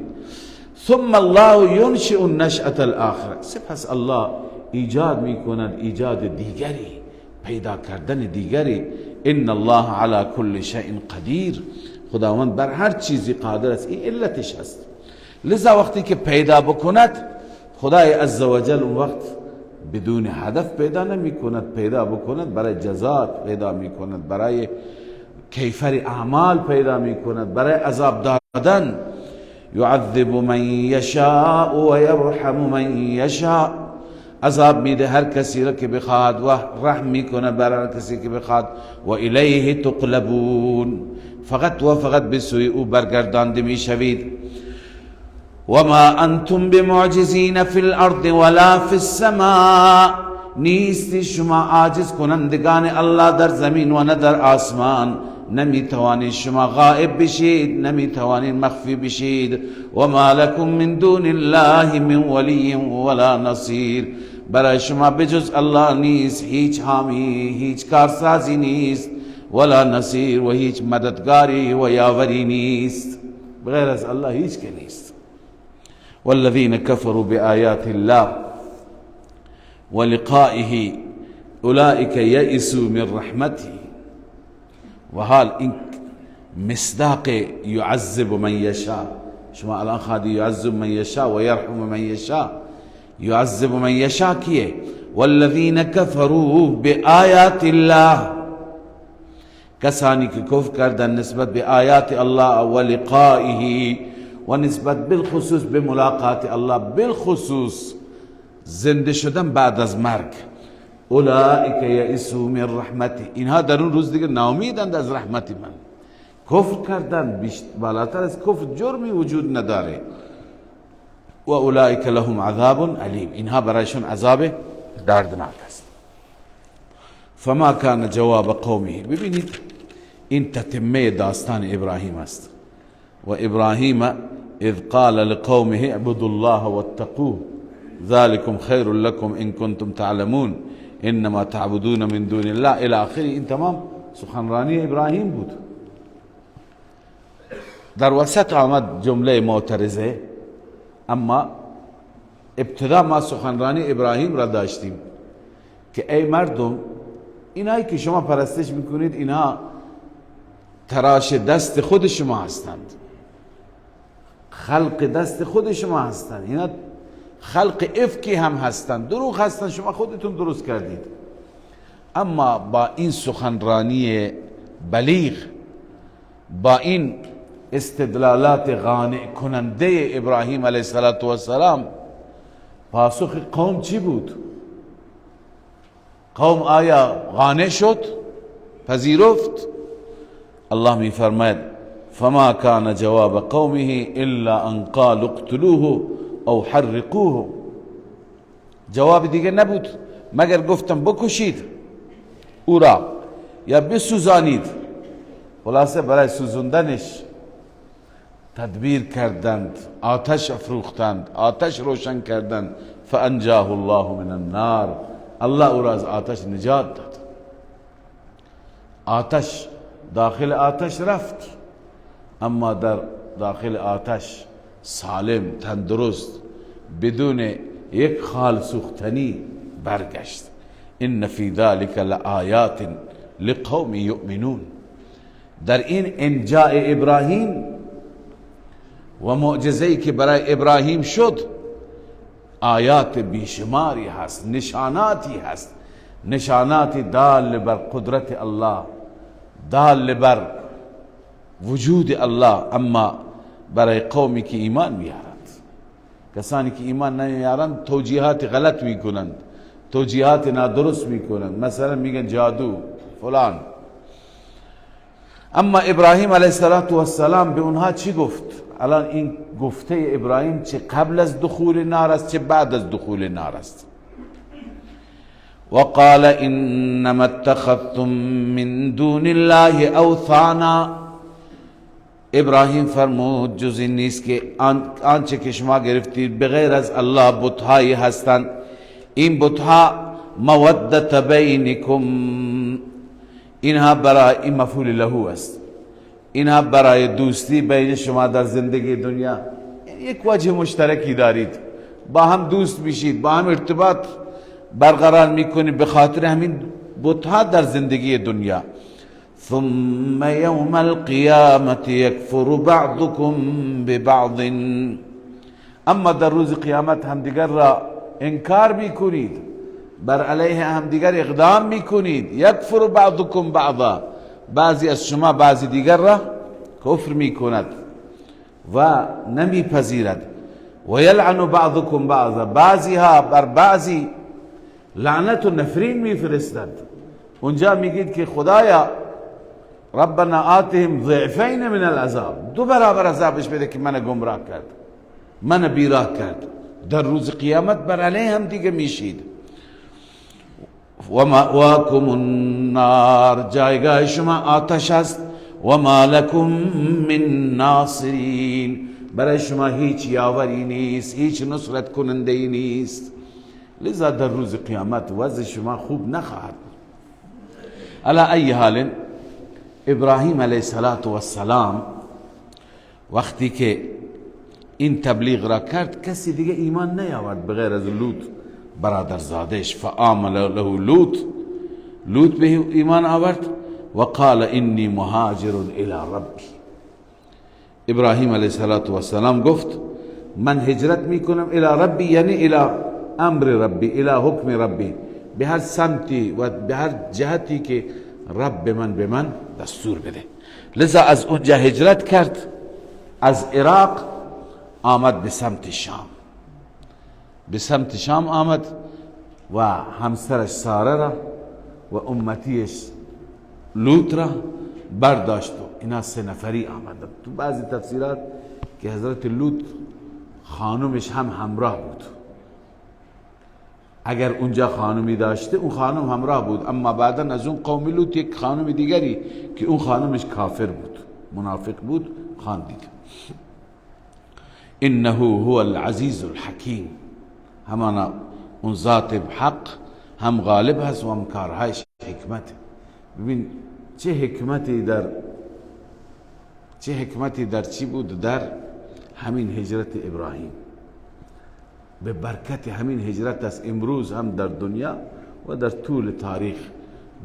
ثم الله ینشئ النشأة الاخره، سپس الله ایجاد میکند ایجاد دیگری، پیدا کردن دیگری. ان الله علی کل شیء قدیر، خداوند بر هر چیزی قادر است. این علتش هست. لذا وقتی که پیدا بکند خدای عزوجل، اون وقت بدون هدف پیدا نمی کند، پیدا بکند برای جزا پیدا می کند، برای کیفر اعمال پیدا می کند، برای عذاب دادن. یعذب من یشاء و یرحم من یشاء، عذاب میده هر کسی را که بخواد و رحم میکنه بر هر کسی که بخواد. و الیه تقلبون، فقط و فقط به سوی او برگردانده میشوید. و ما انتم بمعجزین فی الارض ولا فی السماء، نیستی شما عاجز کنندگان الله در زمین و نه در آسمان. نمیتوانید شما غائب بشید، نمیتوانید مخفی بشید. و ما لکم من دون الله من ولی ولا نصیر، برای شما بجز الله نیست هیچ حامی، هیچ کارسازی نیست، ولا نصیر، و هیچ مددگاری و یاوری نیست، بغیر از الله هیچ که نیست. والذین كفروا بآیات الله ولقائه اولئک یئسوا من رحمته. و حال این مصداق یعذب من یشاء، شما الان خواهی یعذب من یشاء و یرحم من یشاء. یعذب من یشاء کیه؟ والذین كفروا بآیات الله، کسانی که کفر کردن نسبت به آیات الله و لقائه، و نسبت بالخصوص به ملاقات الله، بالخصوص زنده شدن بعد از مرگ. اولئک یئسوا من رحمتی، اینها در اون روز دیگه ناامیدند از رحمت من. کفر کردن، بالاتر از کفر جرمی وجود نداره. و اولئک لهم عذاب علیم، اینها برایشون عذاب دردناک است. فما کان جواب قومه، ببینید این تتمه داستان ابراهیم است. و ابراهیم اذ قال لقومه اعبدوا الله واتقوه ذلكم خیر لكم ان کنتم تعلمون انما تعبدون من دون الله الى آخره. این تمام سخنرانی ابراهیم بود. در وسط آمد جمله معترضه، اما ابتدا ما سخنرانی ابراهیم را داشتیم که ای مردم، اینایی که شما پرستش میکنید اینها تراش دست خود شما هستند، خلق دست خود شما هستند، اینا خلق افکی هم هستند، دروغ هستند، شما خودتون درست کردید. اما با این سخنرانی بلیغ، با این استدلالات قانع کننده ابراهیم علیه السلام، پاسخ قوم چی بود؟ قوم آیا قانع شد؟ پذیرفت؟ الله می فرماید فما كان جواب قومه الا ان قالوا اقتلوه او حرقوه. جواب دیگه نبود مگر گفتم بکشید او را یا بسوزانید. خلاصه برای سوزوندنش تدبیر کردند، آتش افروختند، آتش روشن کردند. فانجاه الله من النار، الله او را از آتش نجات داد. آتش داخل آتش رفت، اما در داخل آتش سالم، تندرست، بدون یک خال سوختنی برگشت. ان فی ذلک لآیات لقوم یؤمنون. در این انجاء ابراهیم و معجزه‌ای که برای ابراهیم شد، آیات بیشماری هست، نشاناتی هست، نشاناتی دال بر قدرت الله، دال بر وجود الله. اما برای قومی که ایمان میارند، کسانی که ایمان نمیارند توجیهات غلط میکنند، توجیهات نادرست میکنند، مثلا میگن جادو فلان. اما ابراهیم علیه السلام به اونها چی گفت؟ الان این گفته ابراهیم چه قبل از دخول نار است، چه بعد از دخول نار است. وقال انما اتخذتم من دون الله اوثانا. ابراهیم فرمود جز این نیست که آنچه که شما گرفتید بغیر از الله بتهایی هستند، این بتها مودت بینکم، اینها برای، این مفعول له است، اینها برای دوستی بین شما در زندگی دنیا، یک وجه مشترکی دارید، با هم دوست میشید، با هم ارتباط برقرار میکنید به خاطر همین بتها در زندگی دنیا. ثم یوم القیامت یکفر بعضکم ببعض. اما در روز قیامت همدیگر را انکار میکنید، بر علیه همدیگر اقدام میکنید. یکفر بعضکم بعضا، بعضی از شما بعضی دیگر را کفر میکند و نمیپذیرد. و یلعن بعضکم بعضا، بعضی ها بر بعضی لعنت و نفرین میفرستند. اونجا میگید که خدایا ربنا آتهم ضعفین من العذاب، دو برابر عذابش بده که من گمراه کرد، من بیراه کرد. در روز قیامت بر علیه هم دیگه میشید. و مأواکم النار، جایگاه شما آتش است. و ما لکم من ناصرین، برای شما هیچ یاوری نیست، هیچ نصرت کننده ای نیست. لذا در روز قیامت وضع شما خوب نخواهد. علی ای حال، ابراهیم علیه السلام وقتی که این تبلیغ را کرد، کسی دیگه ایمان نیاورد بغیر از لوط برادرزادش. فآمن له لوط، لوط به ایمان آورد. و قال انی مهاجر الی ربی. ابراهیم علیه السلام گفت من هجرت میکنم الی ربی، یعنی الی امر ربی، الی حکم ربی، به هر سمتی و به هر جهتی که رب من به من دستور بده. لذا از اونجا هجرت کرد، از عراق آمد به سمت شام، به سمت شام آمد و همسرش ساره را و امتیش لوط را برداشت و اینا سه نفری آمدند. تو بعضی تفسیرات که حضرت لوط خانمش هم همراه بود، اگر اونجا خانمی داشته اون خانم همراه بود، اما بعدا از اون قوم لوط یک خانم دیگری که اون خانمش کافر بود، منافق بود، خواندید. انه هو العزیز الحکیم، همانا اون ذات حق هم غالب هست و هم کارهایش حکمت. ببین چه حکمتی در، چه حکمتی در چی بود؟ در همین هجرت ابراهیم. به برکت همین هجرت است امروز هم در دنیا و در طول تاریخ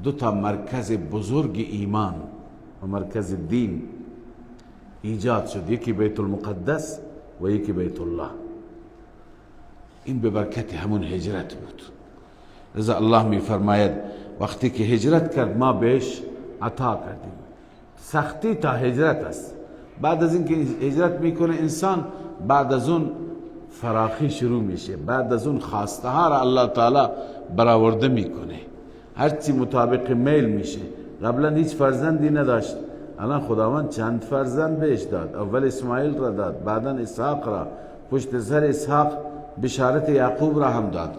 دو تا مرکز بزرگ ایمان و مرکز دین ایجاد شد، یکی بیت المقدس و یکی بیت الله. این به برکت همون هجرت بود. لذا الله می فرماید وقتی که هجرت کرد ما بهش عطا کردیم. سختی تا هجرت است، بعد از اینکه هجرت میکنه انسان، بعد از اون فراخی شروع میشه، بعد از اون خواسته ها را الله تعالی برآورده میکنه، هرچی مطابق میل میشه. قبلا هیچ فرزندی نداشت، الان خداوند چند فرزند بهش داد. اول اسماعیل را داد، بعدا اسحاق را، پشت سر اسحاق بشارت یعقوب را هم داد.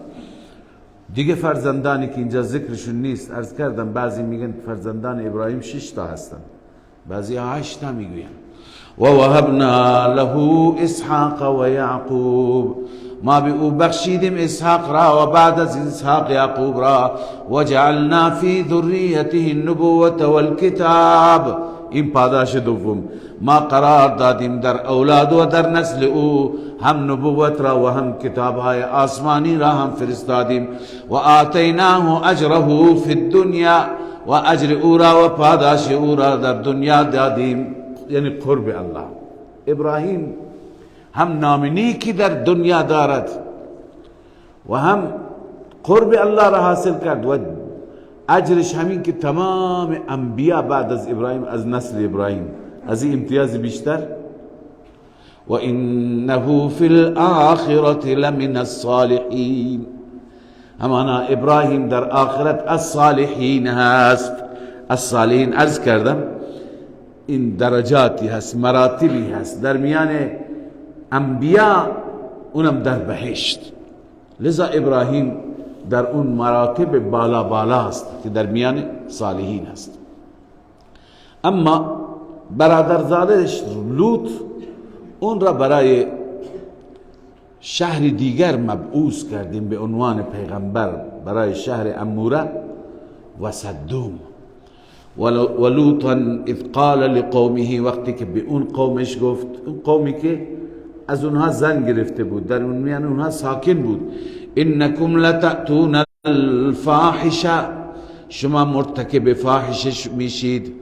دیگه فرزندانی که اینجا ذکرشون نیست، عرض کردم بعضی میگن فرزندان ابراهیم 6 تا هستن، بعضی ها 8 تا میگوین. و وهبنا له اسحاق و یعقوب، ما به او بخشیدیم اسحاق را و بعد از اسحاق یعقوب را. و جعلنا فی ذریته النبوة والکتاب، این پاداش دوم، ما قرار دادیم در اولاد و در نسل او هم نبوت را و هم کتابهای آسمانی را هم فرستادیم. و آتیناه اجره فی الدنیا، و اجر او را و پاداش او را در دنیا دادیم، یعنی قرب الله. ابراهیم هم نام نیکی در دنیا دارد و هم قرب الله را حاصل کرد و اجرش همین که تمام انبیا بعد از ابراهیم از نسل ابراهیم، از این امتیاز بیشتر. و انه فی الاخرة لمن الصالحین، همانا ابراهیم در آخرت الصالحین هست. الصالحین عرض کردم این درجاتی هست، مراتبی هست در میان انبیا، اونم در بهشت. لذا ابراهیم در اون مراتب بالا بالا است که در میان صالحین است. اما برادرزادهش لوط، اون را برای شهر دیگر مبعوث کردیم به عنوان پیغمبر، برای شهر اموره و صدوم. و لوطا اذ قال لقومه، وقتی که به اون قومش گفت، اون قومی که از اونها زن گرفته بود، در اون میان اونها ساکن بود، انکم لتأتون الفاحشه، شما مرتکب فاحشه میشید،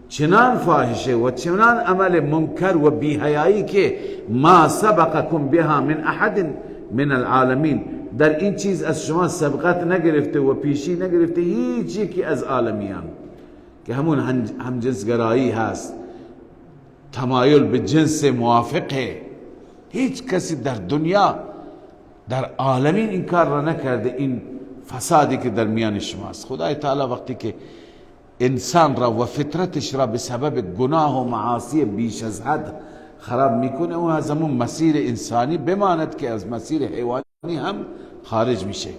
چنان فاحشه و چنان عمل منکر و بی‌حیایی که ما سبقکم بها من احد من العالمین، در این چیز از شما سبقت نگرفته و پیشی نگرفته هیچ یکی از عالمیان، که همون همجنسگرایی هست، تمایل به جنس موافقه. هیچ کسی در دنیا در عالمین این کار را نکرده، این فسادی که در میان شماست. خدای تعالی وقتی که انسان را و فطرتش را به سبب گناه و معاصی بیش از حد خراب میکنه، او از همون مسیر انسانی بماند که از مسیر حیوانی هم خارج میشه.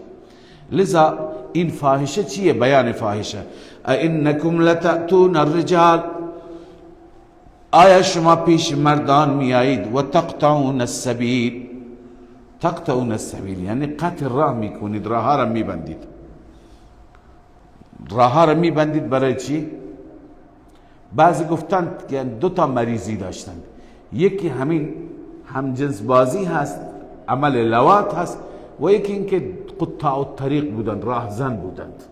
لذا این فاحشه چیه؟ بیان فاحشه، انکم لتأتون الرجال، آیا شما پیش مردان میایید، و تقطعون السبیل، تقطعون السبیل یعنی قطع راه میکنید، راه را میبندید. راه را میبندید برای چی؟ بعضی گفتند که دو تا مریضی داشتند، یکی همین همجنس بازی هست، عمل لواط هست، و یکی اینکه قطاع الطریق بودند، راهزن بودند.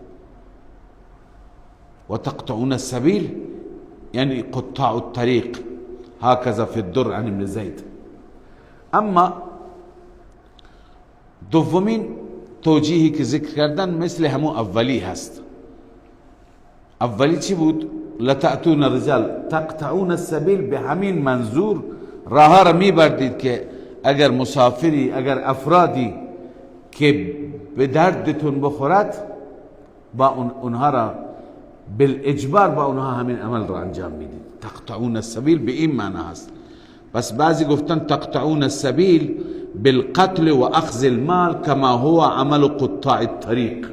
و تقطعون السبیل یعنی قطاع الطریق، هكذا فی الدر عن ابن زید. اما دومین توجیهی که ذکر کردن مثل همون اولی هست. اولی چی بود؟ لتأتون الرجال تقطعون السبیل، به همین منظور راه را میبردید که اگر مسافری، اگر افرادی که به دردتون بخورد، با اونها را بالاجبار با اونها همین عمل را انجام میدید. تقطعون السبیل به این معنی هست. بس بعضی گفتن تقطعون السبیل بالقتل و اخذ المال کما هو عمل قطاع الطریق،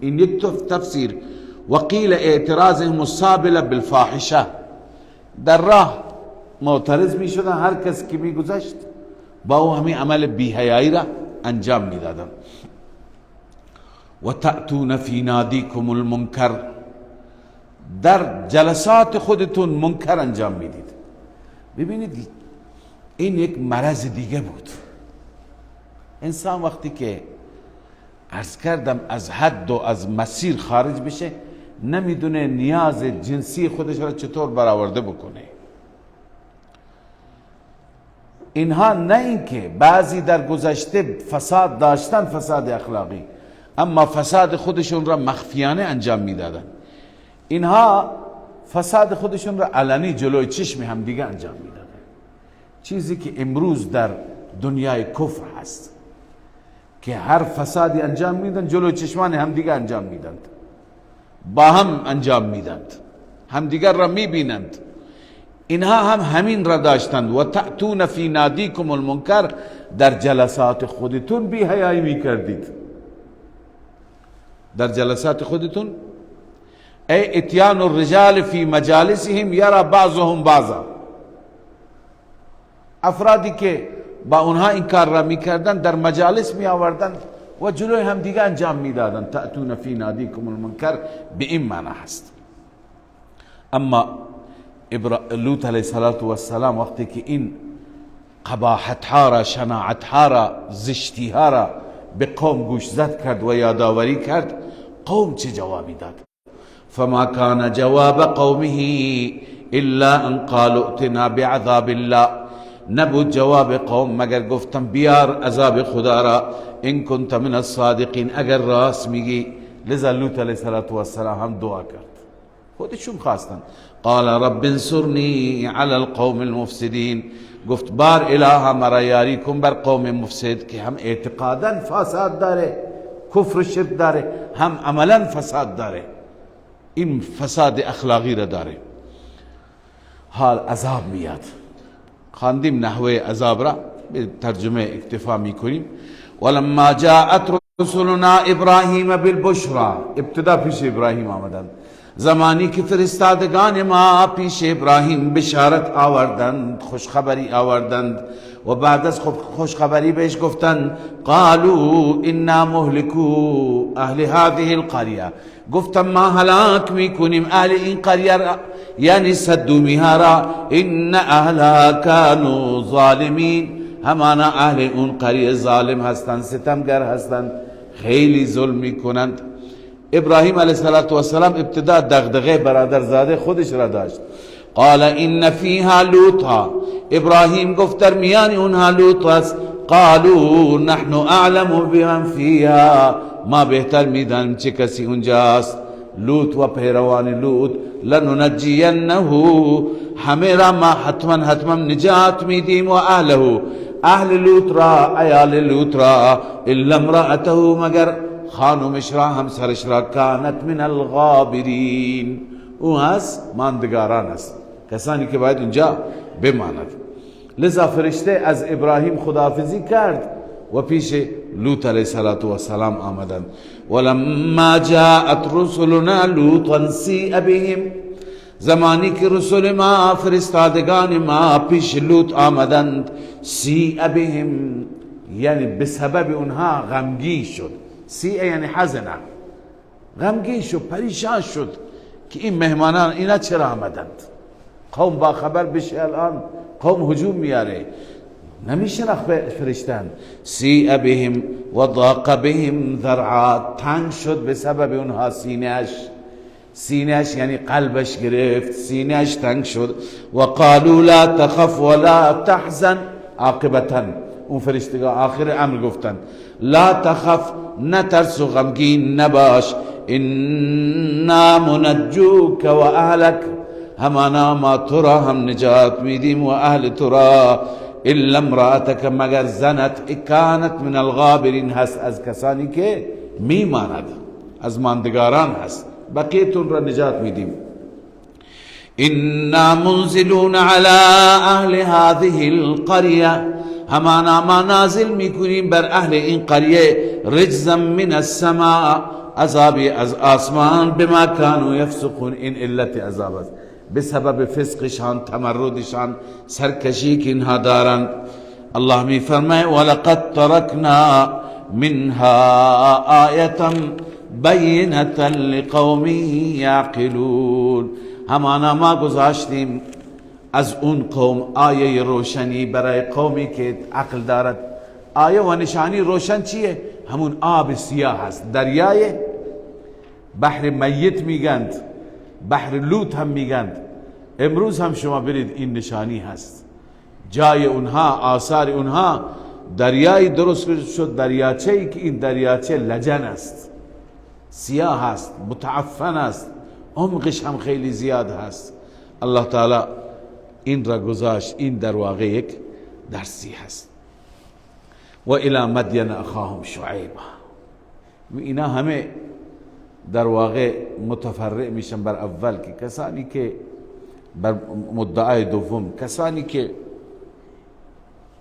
این یک تفسیر. وقیل اعتراضهم السابله بالفاحشه، در راه معترض می شدن، هر کس که می گذشت با او همین عمل بی‌حیایی را انجام می دادن. و تأتون فی نادیکم المنکر، در جلسات خودتون منکر انجام میدید. ببینید این یک مرض دیگه بود. انسان وقتی که عرض کردم از حد و از مسیر خارج بشه، نمیدونه نیاز جنسی خودش را چطور برآورده بکنه. اینها نه اینکه بعضی در گذشته فساد داشتن، فساد اخلاقی، اما فساد خودشون را مخفیانه انجام میدادن. اینها فساد خودشون را علنی جلوی چشم هم دیگه انجام میدادن، چیزی که امروز در دنیای کفر هست که هر فسادی انجام میدن جلوی چشمان هم دیگه انجام میدند، با هم انجام میدند، همدیگر را میبینند. اینها هم همین را داشتند. و تأتون فی نادیکم المنکر، در جلسات خودتون بی حیایی میکردید، در جلسات خودتون. ای اتیان الرجال فی مجالسهم یرا بعضهم بعضا، افرادی که با اونها این کار را میکردن در مجالس می آوردن و جلوی هم دیگه انجام میدادن. تأتون فی نادیکم المنکر به این معنی هست. اما لوط علیه السلام وقتی که این قباحت ها را، شناعت ها را، زشتی ها را به قوم گوش زد کرد و یادآوری کرد، قوم چه جوابی داد؟ فما كان جواب قومه الا ان قالوا ائتنا بعذاب الله، نبود جواب قوم مگر گفتم بیار عذاب خدا را، ان كنت من الصادقین، اگر راست میگی. لذا لوط علیه السلام هم دعا کرد، خودشون خواستن. قال رب انصرنی علی القوم المفسدین، گفت بار اله مرا یاری کن بر قوم مفسد، که هم اعتقادا فساد داره، کفر و شرک داره، هم عملا فساد داره، این فساد اخلاقی را داره. حال عذاب میاد. خواندیم نحوه عذاب را، به ترجمه اکتفا میکنیم. ولما جاءت رسلنا ابراهیم بالبشرا، ابتدا پیش ابراهیم آمدند. زمانی که فرستادگان ما پیش ابراهیم بشارت آوردند، خوشخبری آوردند، و بعد از خوشخبری بهش گفتند قالوا انا مهلكو اهل هذه القريه، گفتم ما هلاک میکنیم اهل این قریه را، یعنی صدومی ها را، ان اهلها كانوا ظالمین، همانا اهل اون قریه ظالم هستند، ستمگر هستند، خیلی ظلم میکنند. ابراهیم علیه السلام ابتدا دغدغه برادرزاده خودش را داشت. قال ان فیها لوطا، ابراهیم گفت در میان اونها لوط است. قالوا نحن اعلم بمن فیها، ما بهتر میدانیم چه کسی اونجاست. لوط و پیروان لوط، لننجینه، همه را ما حتما نجات میدیم، و اهله، اهل لوط را، عیال لوط را، الا امرأته، مگر خانمش را، همسرش را، کانت من الغابرین، او هست ماندگاران است، کسانی که باید اونجا بماند. لذا فرشته از ابراهیم خداحافظی کرد و پیش لوط علیه السلام آمدند. ولما جاءت رسلنا لوطا سیء بهم، زمانی که رسول ما، فرستادگان ما پیش لوط آمدند، سیء بهم یعنی به سبب اونها غمگین شد. سیء یعنی حزنه، غمگین شد، پریشان شد که این مهمانان اینا چرا آمدند؟ قوم با خبر بشه الان قوم هجوم میاره، نمیشناخت فرشتن. سیء بهم و ضاق بهم ذرعا، تنگ شد به سبب اونها سینهش، سینهش یعنی قلبش گرفت، سینهش تنگ شد. و قالوا لا تخف ولا تحزن، عاقبتا اون فرشتگاه آخر امر گفتن لا تخف، نترس و غمگین نباش، انا منجوک و اهلک، همانا ما تو را هم نجات میدیم و اهل تو را، الا امرأتک، مگر زنت، کانت من الغابرین، هست از کسانی که میماند، از ماندگاران هست، بقیتون را نجات میدیم. انا منزلون علی اهل هذه القریه، همانا ما نازل میکنیم بر اهل این قریه، رجزا من السماء، عذابی از آسمان، بما کانوا یفسقون، این علت عذاب است، به سبب فسقشان، تمردشان، سرکشی که اینها دارند. الله می فرماید ولقد ترکنا منها آیة بینة لقوم یعقلون، همانا ما گذاشتیم از اون قوم آیه روشنی برای قومی که عقل دارد، آیه و نشانی روشن چیه؟ همون آب سیاه هست، دریای بحر میت میگند، بحر لوط هم میگند. امروز هم شما برید این نشانی هست، جای اونها، آثار اونها، دریای درست شد، دریاچه ای که این دریاچه لجن است، سیاه است، متعفن است، عمقش هم خیلی زیاد هست. الله تعالی این را گذاشت، این در واقع یک درسی هست. و الی مدین اخاهم شعیبا. اینا همه در واقع متفرع میشن بر اول که کسانی که بر مدعای دوم، کسانی که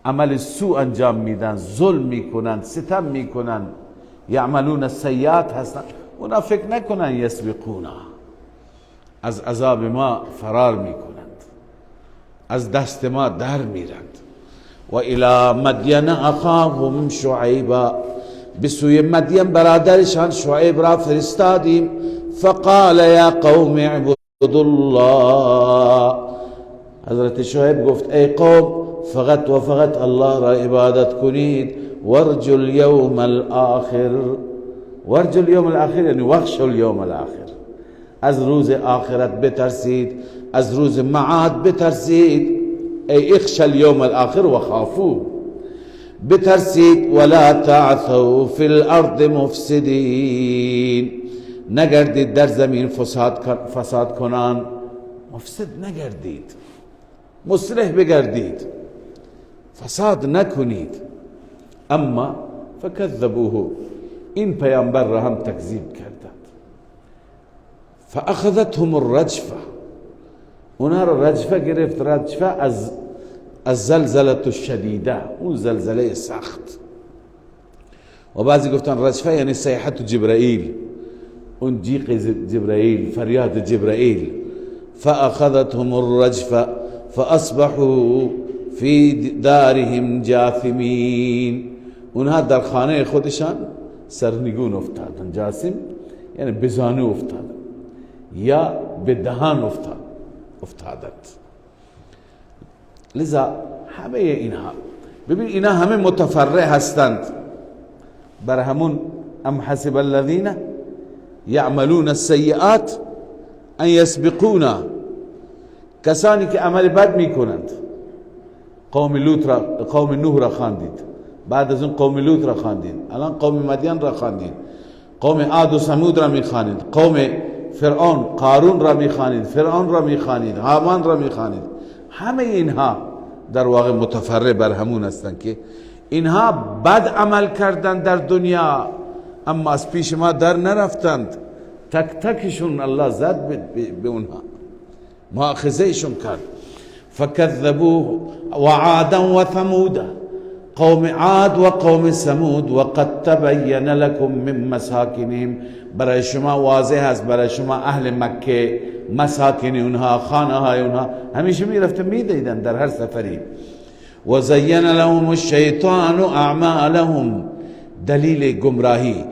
عمل سوء انجام میدن، ظلم میکنن، ستم میکنن، یعملون السیئات هستن، اونا فکر نکنن یسبقونا، از عذاب ما فرار میکنند، از دست ما در میرند. و الی مدین اخاهم شعیبا، بسوی مدین برادرشان شعیب را فرستادیم. فقال یا قوم اعبدوا الله، حضرت شعیب گفت ای قوم فقط و فقط الله را عبادت کنید. وارجوا اليوم الاخر، وارجوا اليوم الاخر یعنی واخشوا اليوم الاخر، از روز آخرت بترسید، از روز معاد بترسید. ای اخشى اليوم الاخر و خافو، بترسید. ولا تعثوا فی الارض مفسدین، نگردید در زمین فساد کنان، مفسد نگردید، مصلح بگردید، فساد نکنید. اما فکذبوه، این پیامبر را هم تکذیب کردند. فاخذتهم الرجفه، اونها را رجفه گرفت. رجفه از الزلزله الشدیده، اون زلزله سخت. و بعضی گفتن رجفه یعنی صیحت جبرائیل، اون جیق جبرائیل، فریاد جبرائیل. فاخذتهم الرجفه فاصبحوا فی دارهم جاثمین، اونها در خانه خودشان سرنگون افتادن. جاسم یعنی به زانو افتادن یا به دهان افتادند. لذا همه اینها، ببین اینا همه متفرع هستند بر همون ام حسب الذین یعملون السیئات ان یسبقونا، کسانی که عمل بد میکنند. قوم لوط را، قوم نوح را خواندید، بعد از اون قوم لوط را خواندید، الان قوم مدین را خواندید، قوم عاد و ثمود را میخوانید، قوم فرعون قارون را میخوانید، فرعون را میخوانید، هامان را میخوانید. همه اینها در واقع متفرع بر همون هستند که اینها بد عمل کردند در دنیا، اما از پیش ما در نرفتند. تک تکشون الله زد به اونها، مؤاخذهشون کرد. فکذبوه وعادا وثمودا، قوم عاد و قوم ثمود. وقد تبین لكم من مساکنهم، برای شما واضح است، برای شما اهل مکه مساکن اونها، خانه های اونها، همیشه میرفتن میدیدن در هر سفری. و زین لهم الشیطان اعمالهم، دلیل گمراهی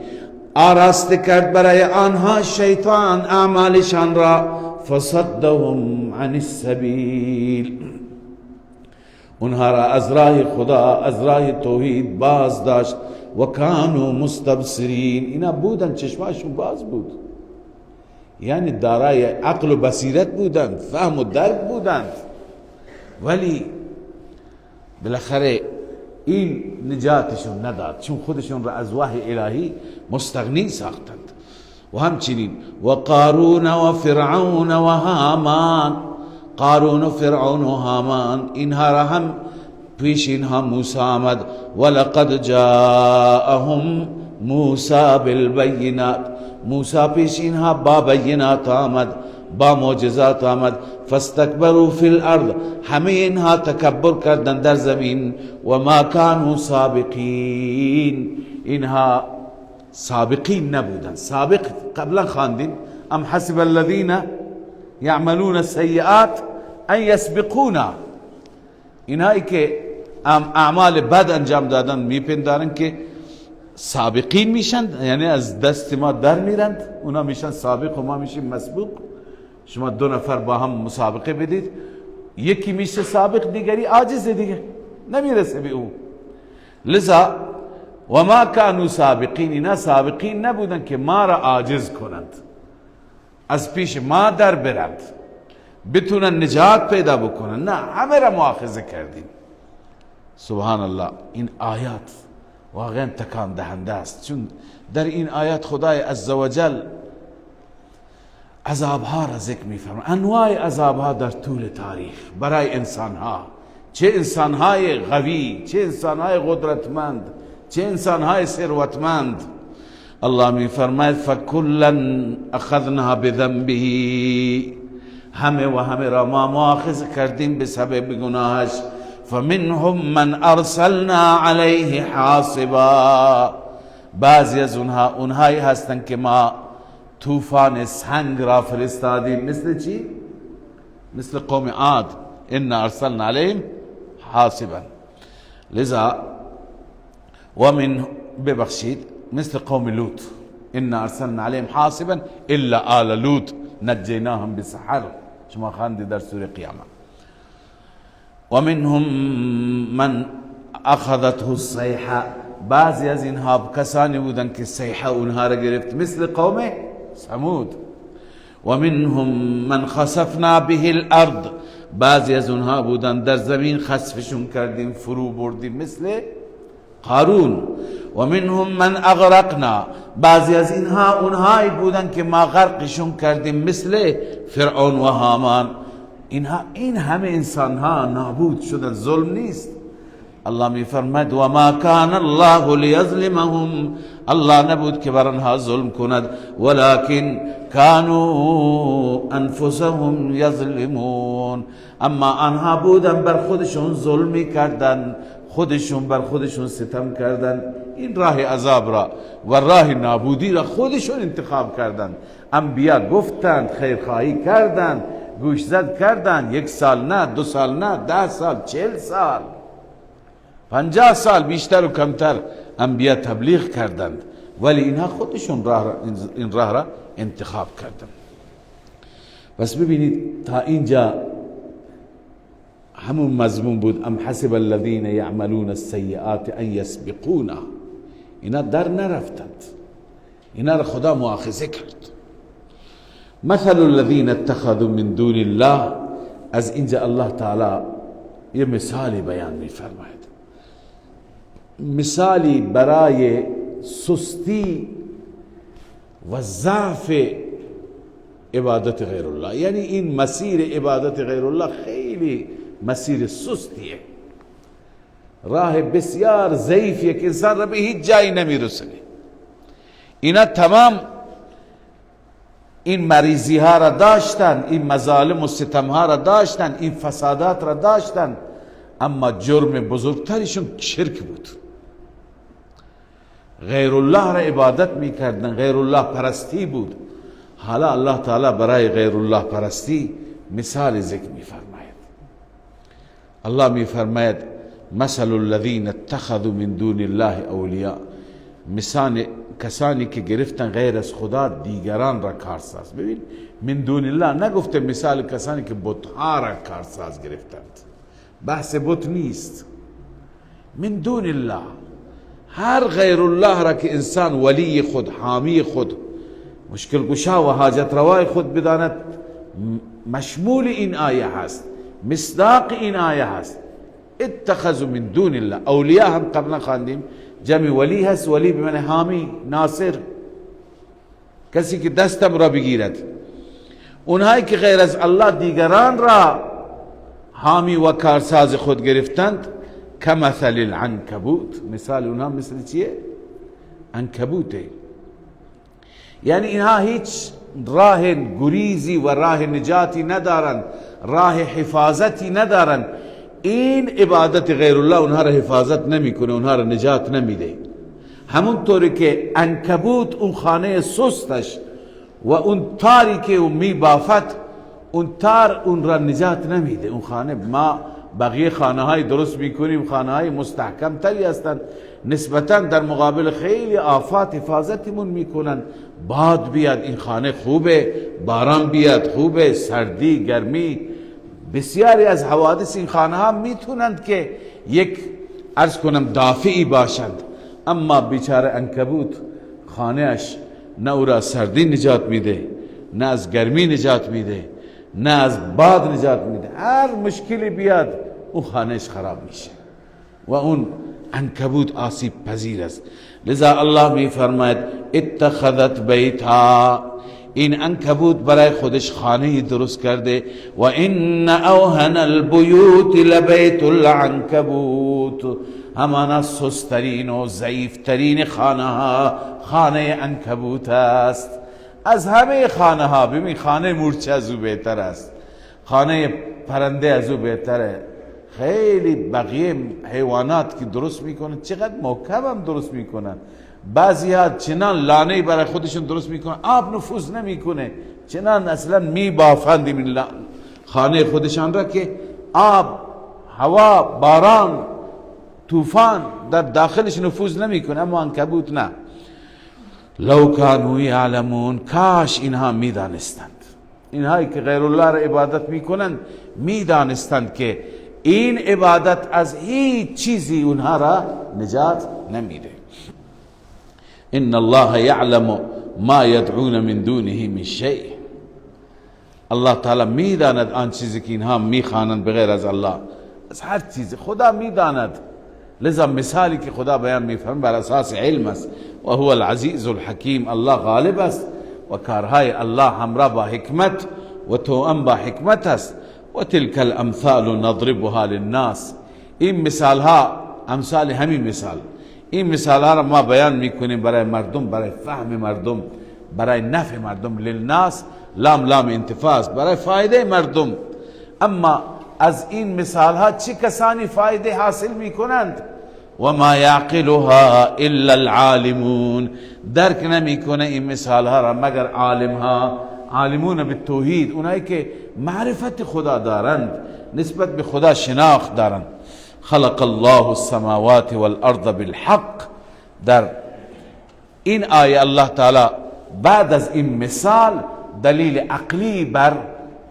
آراسته کرد برای آنها شیطان اعمالشان را. فصدهم عن السبیل، اونها را از راه خدا، از راه توحید باز داشت. و کانوا مستبصرین، اینا بودن چشماشون باز بود، یعنی دارای عقل و بصیرت بودند، فهم و درک بودند، ولی بالاخره این نجاتشون نداد، چون خودشون را از وحی الهی مستغنی ساختند. و همچنین و قارون و فرعون و هامان، قارون و فرعون و هامان، اینها را هم پیش اینها موسی آمد. ولقد جاءهم موسی بالبینات، موسی پیش اینها با بینات آمد، با معجزات آمد. فاستکبروا فی الارض، همه اینها تکبر کردند در زمین. و ما کانوا سابقین، اینها سابقین نبودند. سابق قبلا خواندیم، ام حسب الذین یعملون السیئات ان یسبقونا، اینهایی که اعمال بد انجام دادن میپندارن که سابقین میشن، یعنی از دست ما در میرند، اونا میشن سابق و ما میشیم مسبوق. شما دو نفر با هم مسابقه بدید، یکی میشه سابق، دیگری عاجز، دیگه نمیرسه به او. لذا و ما کانوا سابقین، اینا سابقین نبودن که ما را عاجز کنند، از پیش ما در برند، بتونن نجات پیدا بکنن. نه، همه را مؤاخذه کردیم. سبحان الله، این آیات واقعا تکان دهنده است، چون در این آیات خدای عزوجل عذابها را ذکر می‌فرماید، انواع عذابها در طول تاریخ برای انسانها، چه انسانهای قوی، چه انسانهای قدرتمند، چه انسانهای ثروتمند. الله می‌فرماید فکلا اخذنا بذنبه، همه و همه را ما مؤاخذه کردیم به سبب گناهش. فمنهم من ارسلنا علیه حاصبا، بعضی از اونها اونهایی هستند که ما طوفان سنگ را فرستادیم. مثل چی؟ مثل قوم عاد، انا ارسلنا علیهم حاصبا. لذا ومن ببخشید، مثل قوم لوط، انا ارسلنا علیهم حاصبا الا آل لوط نجیناهم بسحر. شما خواندید در سوره قیامه. ومنهم من اخذته الصیحه، بعضی از اینها کسانی بودند که صیحه اونها را گرفت، مثل قوم ثمود. ومنهم من خسفنا به الارض، بعضی از اونها بودند در زمین خسفشون کردیم، فرو بردیم، مثل قارون. ومنهم من اغرقنا، بعضی از اینها اونهایی بودند که ما غرقشون کردیم، مثل فرعون و هامان. اینها این همه انسان ها نابود شدن، ظلم نیست. الله می فرماید و ما کان الله لیظلمهم، الله نبود که بر آنها ظلم کند، ولکن کانوا انفسهم یظلمون، اما آنها بودن بر خودشون ظلم کردن، خودشون بر خودشون ستم کردن. این راه عذاب را و راه نابودی را خودشون انتخاب کردند. انبیا گفتند، خیرخواهی کردند، گوشزد کردند، 1 سال نه، 2 سال نه، 10 سال، 40 سال، 50 سال بیشتر و کمتر انبیا تبلیغ کردند، ولی اینها خودشون این راه را انتخاب کردند. بس ببینید تا اینجا همون مضمون بود، ام حسب الذین یعملون السیئات ان یسبقونا. اینا در نرفتند، اینا را خدا مؤاخذه کرد. مثل الذین اتخذوا من دون الله، از اینجا الله تعالی یه مثالی بیان می‌فرماید، مثالی برای سستی و ضعف عبادت غیر الله. یعنی این مسیر عبادت غیر الله خیلی مسیر سستیه، راه بسیار ضعیفیه که انسان را به هیچ جایی نمیرسونه. اینا تمام این مریضی ها را داشتن، این مظالم و ستم ها را داشتن، این فسادات را داشتن، اما جرم بزرگترشون شرک بود. غیر الله را عبادت میکردن، غیر الله پرستی بود. حالا الله تعالی برای غیر الله پرستی مثال ذکر میفرماید. الله میفرماید مثل الذین اتخذوا من دون الله اولیاء، مثال کسانی که گرفتن غیر از خدا دیگران را کارساز. ببین من دون الله نگفته مثال کسانی که بتها را کارساز گرفتند، بحث بت نیست. من دون الله، هر غیر الله را که انسان ولی خود، حامی خود، مشکل گشا و حاجت روای خود بداند، مشمول این آیه هست، مصداق این آیه هست. اتخذوا من دون الله اولیاء، هم قبلا خواندیم جمع ولی هست، ولی به معنی حامی، ناصر، کسی که دستم را بگیرد. اونهایی که غیر از الله دیگران را حامی و کارساز خود گرفتند، کمثل العنکبوت، مثال اونها مثل چیه؟ عنکبوته. یعنی اینها هیچ راه گریزی و راه نجاتی ندارند، راه حفاظتی ندارند. این عبادت غیر الله اونها را حفاظت نمیکنه، اونها را نجات نمیده. همونطوری که عنکبوت اون خانه سستش و اون تاری که اون میبافت، اون تار اون را نجات نمیده. اون خانه، ما بقیه خانه های درست میکنیم، خانه های مستحکم تری هستند نسبتا در مقابل خیلی آفات حفاظتمون میکنن. باد بیاد این خانه خوبه، باران بیاد خوبه، سردی گرمی، بسیاری از حوادث این خانه ها میتونند که یک عرض کنم دافعی باشند. اما بیچاره عنکبوت خانهش نه او را سردی نجات میده، نه از گرمی نجات میده، نه از باد نجات میده. هر مشکلی بیاد او خانهش خراب میشه و اون عنکبوت آسیب پذیر است. لذا الله میفرماید اتخذت بیتا، این عنکبوت برای خودش خانه درست کرده. و ان اوهن البیوت لبیت العنکبوت، همانا سسترین و ضعیفترین خانه ها خانه عنکبوت است. از همه خانه ها ببین، خانه مورچه از او بهتر است، خانه پرنده از او بهتره. خیلی بقیه حیوانات که درست میکنن چقدر محکم هم درست میکنن، بعضی ها چنان لانه برای خودشون درست میکنن آب نفوذ نمیکنه، چنان اصلا میبافند این خانه خودشان را که آب، هوا، باران، طوفان در داخلش نفوذ نمیکنه. اما عنکبوت نه. لو کانوا یعلمون، کاش اینها میدانستند، اینهایی که غیر الله را عبادت میکنند میدانستند که این عبادت از هیچ چیزی اونها را نجات نمیده. ان الله یعلم ما یدعون من دونه من شیء، الله تعالی میداند آن چیزی که اینها میخوانند بغیر از الله، از هر چیزی خدا میداند. لذا مثالی که خدا بیان میفرماید بر اساس علم است. و هو العزیز الحکیم، الله غالب است و کارهای الله همراه با حکمت و توأم با حکمت است. و تلك الامثال نضربها للناس، این مثال ها امثال همین مثال، این مثال ها را ما بیان میکنیم برای مردم، برای فهم مردم، برای نفع مردم. للناس لام لام انتفاع است، برای فایده مردم. اما از این مثال ها چه کسانی فایده حاصل میکنند؟ و ما یعقلها الا العالمون، درک نمیکنه این مثال ها را مگر عالم ها، عالمون بالتوحید، اونایی که معرفت خدا دارند، نسبت به خدا شناخت دارند. خلق الله السماوات والارض بالحق، در این آیه الله تعالی بعد از این مثال دلیل عقلی بر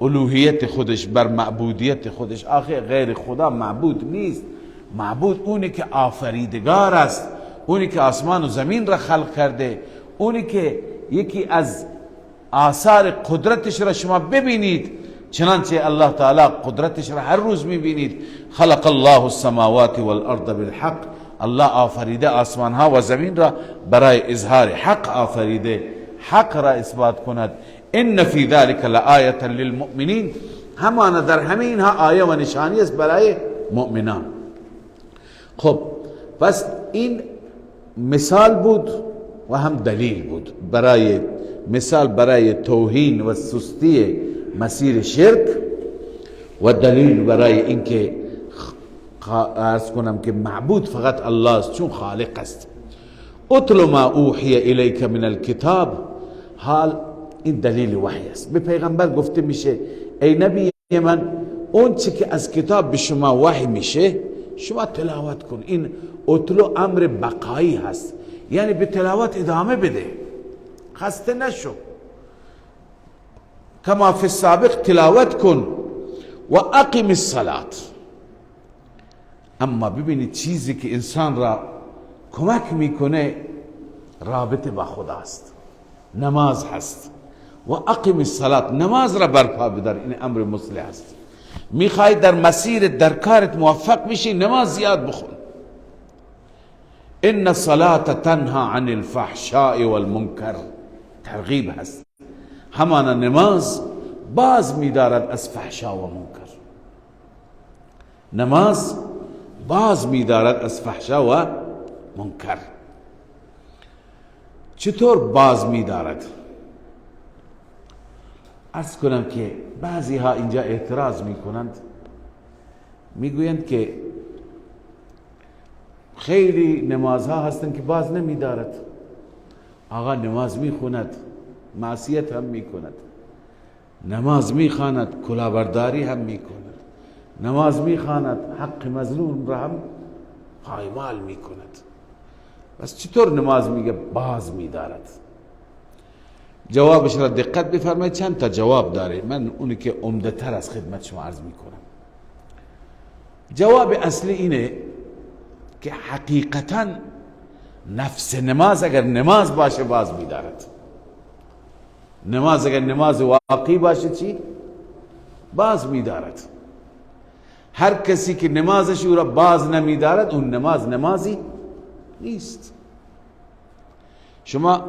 الوهیت خودش، بر معبودیت خودش. آخه غیر خدا معبود نیست، معبود اونی که آفریدگار است، اونی که آسمان و زمین را خلق کرده، اونی که یکی از آثار قدرتش را شما ببینید، چنانچه الله تعالی قدرتش را هر روز میبینید. خلق الله السماوات والارض بالحق، الله آفریده آسمان ها و زمین را برای اظهار حق آفریده، حق را اثبات کند. ان فی ذلک لآیة للمؤمنین، همانا در همه اینها آیه و نشانی است برای مؤمنان. خب پس این مثال بود و هم دلیل بود، برای مثال برای توهین و سستی مسیر شرک، و دلیل برای اینکه عرض کنم که معبود فقط الله است چون خالق است. اتل ما اوحی الیک من الکتاب، حال این دلیل وحی است. به پیغمبر گفته میشه ای نبی من، اون چی که از کتاب به شما وحی میشه شما تلاوت کن. این اتلو امر بقایی هست، یعنی به تلاوت ادامه بده، خسته نشو، کما فی السابق تلاوت کن. و اقم الصلاة. اما ببینید چیزی که انسان را کمک میکنه رابطه با خداست، نماز هست. و اقم الصلاة، نماز را برپا بدار، این امر مصلح است. میخوای در مسیر در کارت موفق بشی، نماز زیاد بخون. ان الصلاة تنها عن الفحشاء والمنکر، ترغیب هست. همانا نماز باز میدارد از فحشا و منکر، نماز باز میدارد از فحشا و منکر. چطور باز میدارد؟ عرض کنم که بعضی ها اینجا اعتراض میکنند، میگویند که خیلی نمازها هستند که باز نمیدارد. آقا نماز میخوند، معصیت هم میکند، نماز میخواند، کلاهبرداری هم میکند، نماز میخواند، حق مظلوم را هم پایمال میکند. بس چطور نماز میگه باز میدارد؟ جوابش را دقت بفرمایید، چند تا جواب داره، من اونی که عمده تر از خدمت شما عرض میکنم. جواب اصلی اینه که حقیقتا نفس نماز اگر نماز باشه باز میدارد. نماز اگر نماز واقعی باشه چی؟ باز میدارد. هر کسی که نمازش او را باز نمیدارد، اون نماز نمازی نیست. شما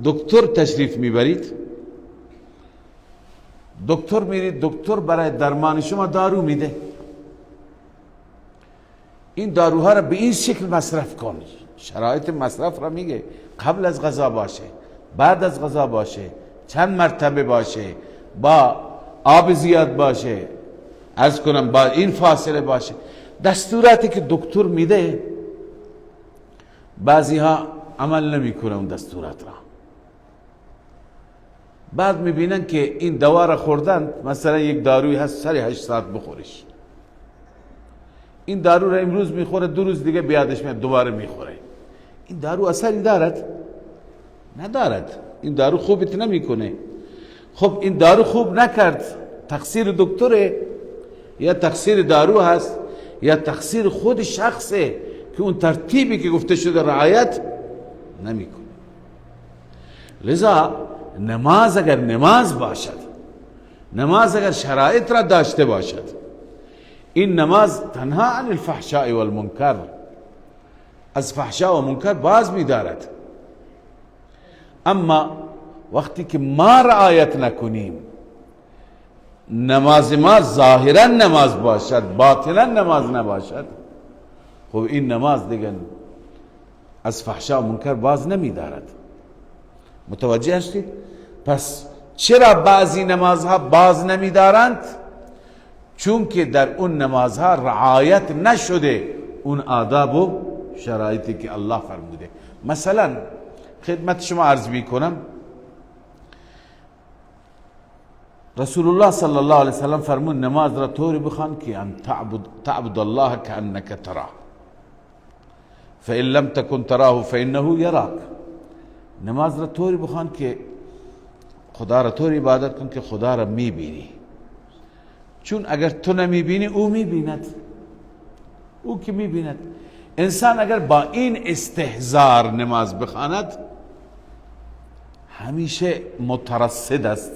دکتر تشریف میبرید، دکتر میرید، دکتر برای درمان شما دارو میده. این داروها را به این شکل مصرف کن، شرایط مصرف را میگه، قبل از غذا باشه، بعد از غذا باشه، چند مرتبه باشه، با آب زیاد باشه، عرض کنم با این فاصله باشه. دستوراتی که دکتر میده بعضی ها عمل نمیکنه اون دستورات را. بعد میبینن که این دوا را خوردن، مثلا یک داروی هست سر 8 ساعت بخورش، این دارو را امروز میخوره، 2 روز دیگه بیادش میاد دوباره میخوره. این دارو اثری دارد؟ ندارد. این دارو خوبت نمیکنه. خب این دارو خوب نکرد، تقصیر دکتره یا تقصیر دارو هست یا تقصیر خود شخصه که اون ترتیبی که گفته شده رعایت نمیکنه. لذا نماز اگر نماز باشد، نماز اگر شرایط را داشته باشد، این نماز تنها عن الفحشاء والمنکر، از فحشاء و منکر باز می‌دارد. اما وقتی که ما رعایت نکنیم، نماز ما ظاهرا نماز باشد، باطنا نماز نباشد، خب این نماز دیگه از فحشاء و منکر باز نمی‌دارد. متوجه هستید؟ پس چرا بعضی نمازها باز نمی‌دارند؟ چون که در اون نمازها رعایت نشده اون آداب و شرایطی که الله فرموده. مثلا خدمت شما عرض میکنم، رسول الله صلی الله علیه وسلم فرمود نماز را طوری بخوان که ان تعبد الله كأنك تراه فإن لم تكن تراه فإنه يراك. نماز را طوری بخوان که خدا را طوری عبادت کن که خدا را میبینی، چون اگر تو نمیبینی او میبیند، او که میبیند. انسان اگر با این استحضار نماز بخواند همیشه مترصد است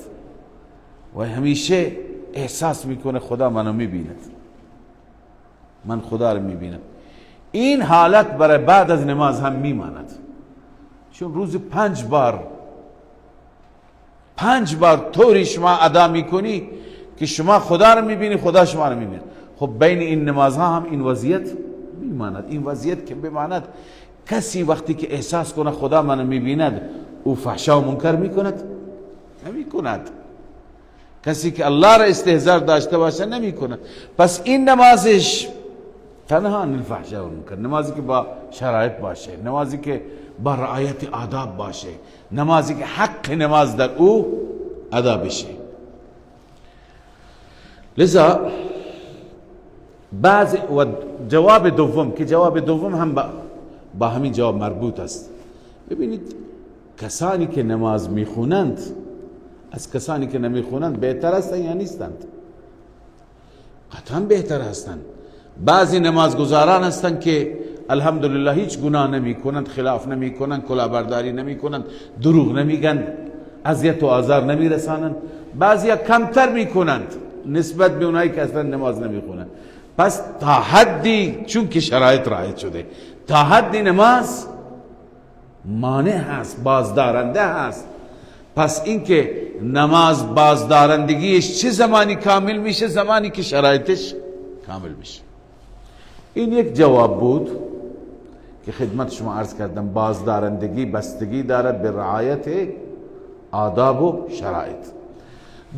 و همیشه احساس میکنه خدا منو میبیند، من خدا رو میبینم. این حالت برای بعد از نماز هم میماند، چون روز 5 بار طوری شما ادا میکنی که شما خدا رو میبینی، خدا شما رو میبینه. خب بین این نمازها هم این وضعیت میماند. این وضعیت که بماند، کسی وقتی که احساس کنه خدا منو میبیند، او فحشا و منکر میکند؟ نمیکند. کسی که الله را استهزار داشته باشه نمیکند. پس این نمازش تنها عن الفحشاء والمنکر، نمازی که با شرایط باشه، نمازی که با رعایت آداب باشه، نمازی که حق نماز در او ادا بشه. لذا بعض و جواب دوم که جواب دوم هم با همین جواب مربوط است. ببینید کسانی که نماز میخونند از کسانی که نمیخونند بهتر هستند یا نیستند؟ قطعا بهتر هستند. بعضی نمازگزاران هستند که الحمدلله هیچ گناه نمی کنند، خلاف نمی کنند، کلاهبرداری نمی کنند، دروغ نمیگن، اذیت و آزار نمی رسانند. بعضی کمتر می کنند نسبت به اونایی که اصلا نماز نمی خونند. پس تا حدی، چون که شرایط رعایت شده، تا حدی نماز مانع هست، بازدارنده هست. پس اینکه نماز بازدارندگیش چه زمانی کامل میشه؟ زمانی که شرایطش کامل میشه. این یک جواب بود که خدمت شما عرض کردم. بازدارندگی بستگی دارد به رعایت آداب و شرایط.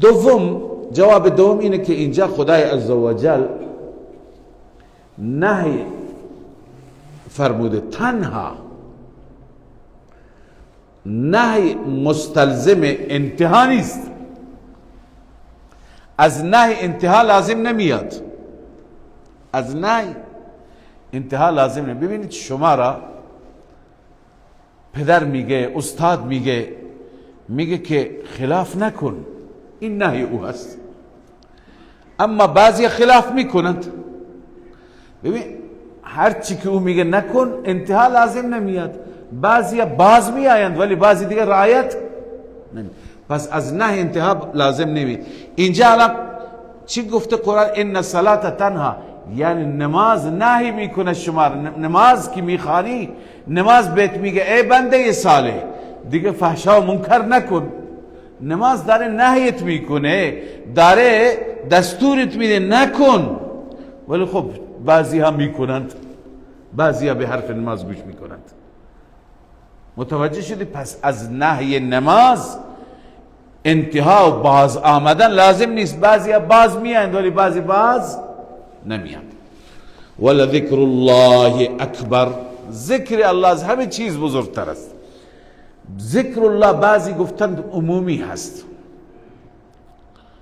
دوم، جواب دوم اینه که اینجا خدای عزوجل نهی فرموده، تنها نهی مستلزم انتها نیست. از نهی انتها لازم نمیاد، از نهی انتها لازم نمیاد. ببینید شما را پدر میگه، استاد میگه، میگه که خلاف نکن، این نهی او هست. اما بعضی خلاف میکنند. ببین هر چی که او میگه نکن انتها لازم نمیاد. بعضی باز میآیند ولی بعضی دیگه رعایت نمی. پس از نه انتها لازم نمی. اینجا الان چی گفته قرآن؟ ان الصلاة تنها، یعنی نماز نهی میکنه شما. نماز که میخوانی، نماز بهت میگه ای بنده صالح دیگه فحشا و منکر نکن. نماز داره نهیت میکنه، داره دستورت میده نکن، ولی خب بعضی ها میکنند، بعضی ها به حرف نماز گوش میکنند. متوجه شدی؟ پس از نهی نماز انتها و باز آمدن لازم نیست. بعضی ها باز میاند ولی بعضی باز نمیاند. ولذکر الله اکبر، ذکر الله از همه چیز بزرگتر است. ذکر الله بعضی گفتند عمومی هست،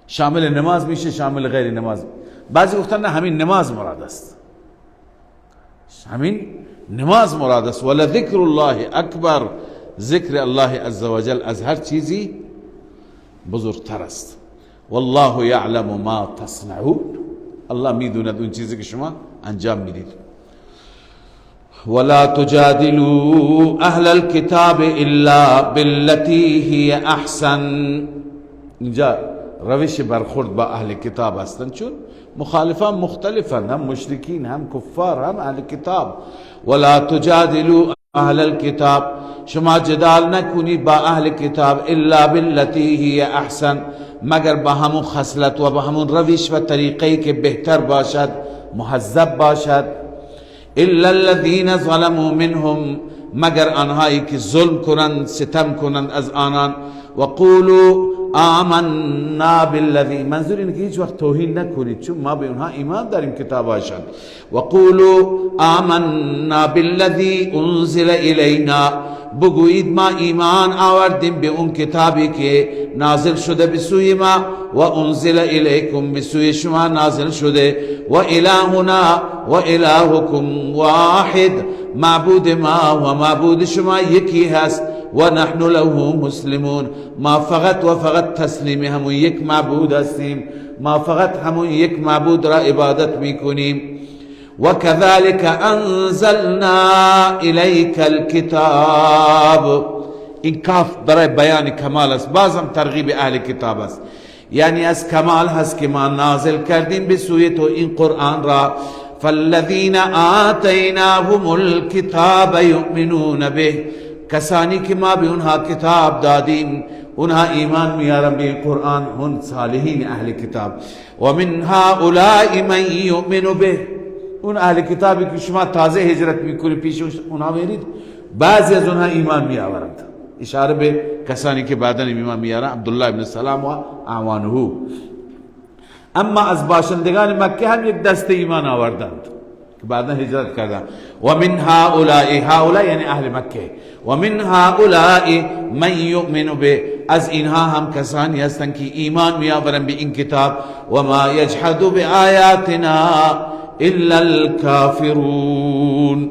شامل نماز میشه، شامل غیر نماز. بعضی گفتند نه، همین نماز مراد است، همین نماز مراد است. ولذکر الله اکبر، ذکر الله عزوجل از هر چیزی بزرگتر است. والله یعلم ما تصنعون، الله میدوند اون چیزی که شما انجام میدید. ولا تجادلوا اهل الكتاب الا بالتي هي احسن. اینجا روش برخورد با اهل کتاب هستند، چون مخالفان مختلفند، هم مشرکین، هم کفار، هم اهل کتاب. ولا تجادلوا اهل الكتاب، شما جدال نکنید با اهل کتاب، الا بالتي هي احسن، مگر با همون خصلت و با همون روش و طریقه‌ای که بهتر باشد، مهذب باشد. الا الذين ظلموا منهم، مگر آنهایی که ظلم کنند، ستم کنند از آنان. وقولوا آمنا بالذی، منظور اینه که هیچ وقت توهین نکنید، چون ما به اونها ایمان داریم کتاباشان. وقولوا آمنا بالذی انزل الینا، بگویید ما ایمان آوردیم به اون کتابی که نازل شده به سوی ما، و انزل الیکم، به سوی شما نازل شده. و الهنا و الهکم واحد، معبود ما و معبود شما یکی هست. و نحن له مسلمون، ما فقط و فقط تسلیم همون یک معبود هستیم، ما فقط همون یک معبود را عبادت میکنیم. و كذلك انزلنا الیک الكتاب، این کاف برای بیان کمال است، بازم ترغیب اهل کتاب است، یعنی از کمال هست که ما نازل کردیم به سوی تو این قرآن را. فالذین آتیناهم الكتاب یؤمنون به، کسانی که ما به اونها کتاب دادیم اونها ایمان میارن به قرآن، هن صالحین اهل کتاب. و من هؤلاء من یؤمن به، اون اهل کتابی که شما تازه هجرت میکنید پیش اونها میرید، بعضی از اونها ایمان میآورند. اشاره به کسانی که بعدا ایمان میارن، عبدالله ابن سلام و اعوانه. اما از باشندگان مکه هم یک دسته ایمان آوردند که بعدا هجرت کردند. و من هؤلاء، هؤلاء یعنی اهل مکه، و من هؤلاء من یؤمن به، از اینها هم کسانی هستند که ایمان میآورند به این کتاب. و ما یجحد بآیاتنا الا الكافرون،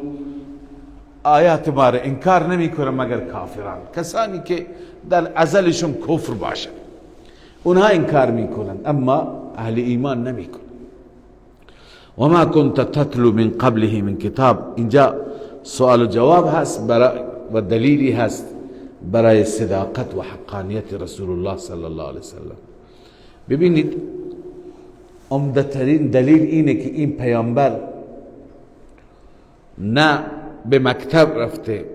آیات ما را انکار نمی کنند مگر کافران، کسانی که در ازلشون کفر باشد اونها انکار میکنند، اما اهل ایمان نمیکنند. و ما كنت تتلو من قبله من کتاب، اینجا سوال و جواب هست برای و دلیلی هست برای صداقت و حقانیت رسول الله صلی الله علیه وسلم. ببینید عمده ترین دلیل اینه که این پیامبر نه به مکتب رفته،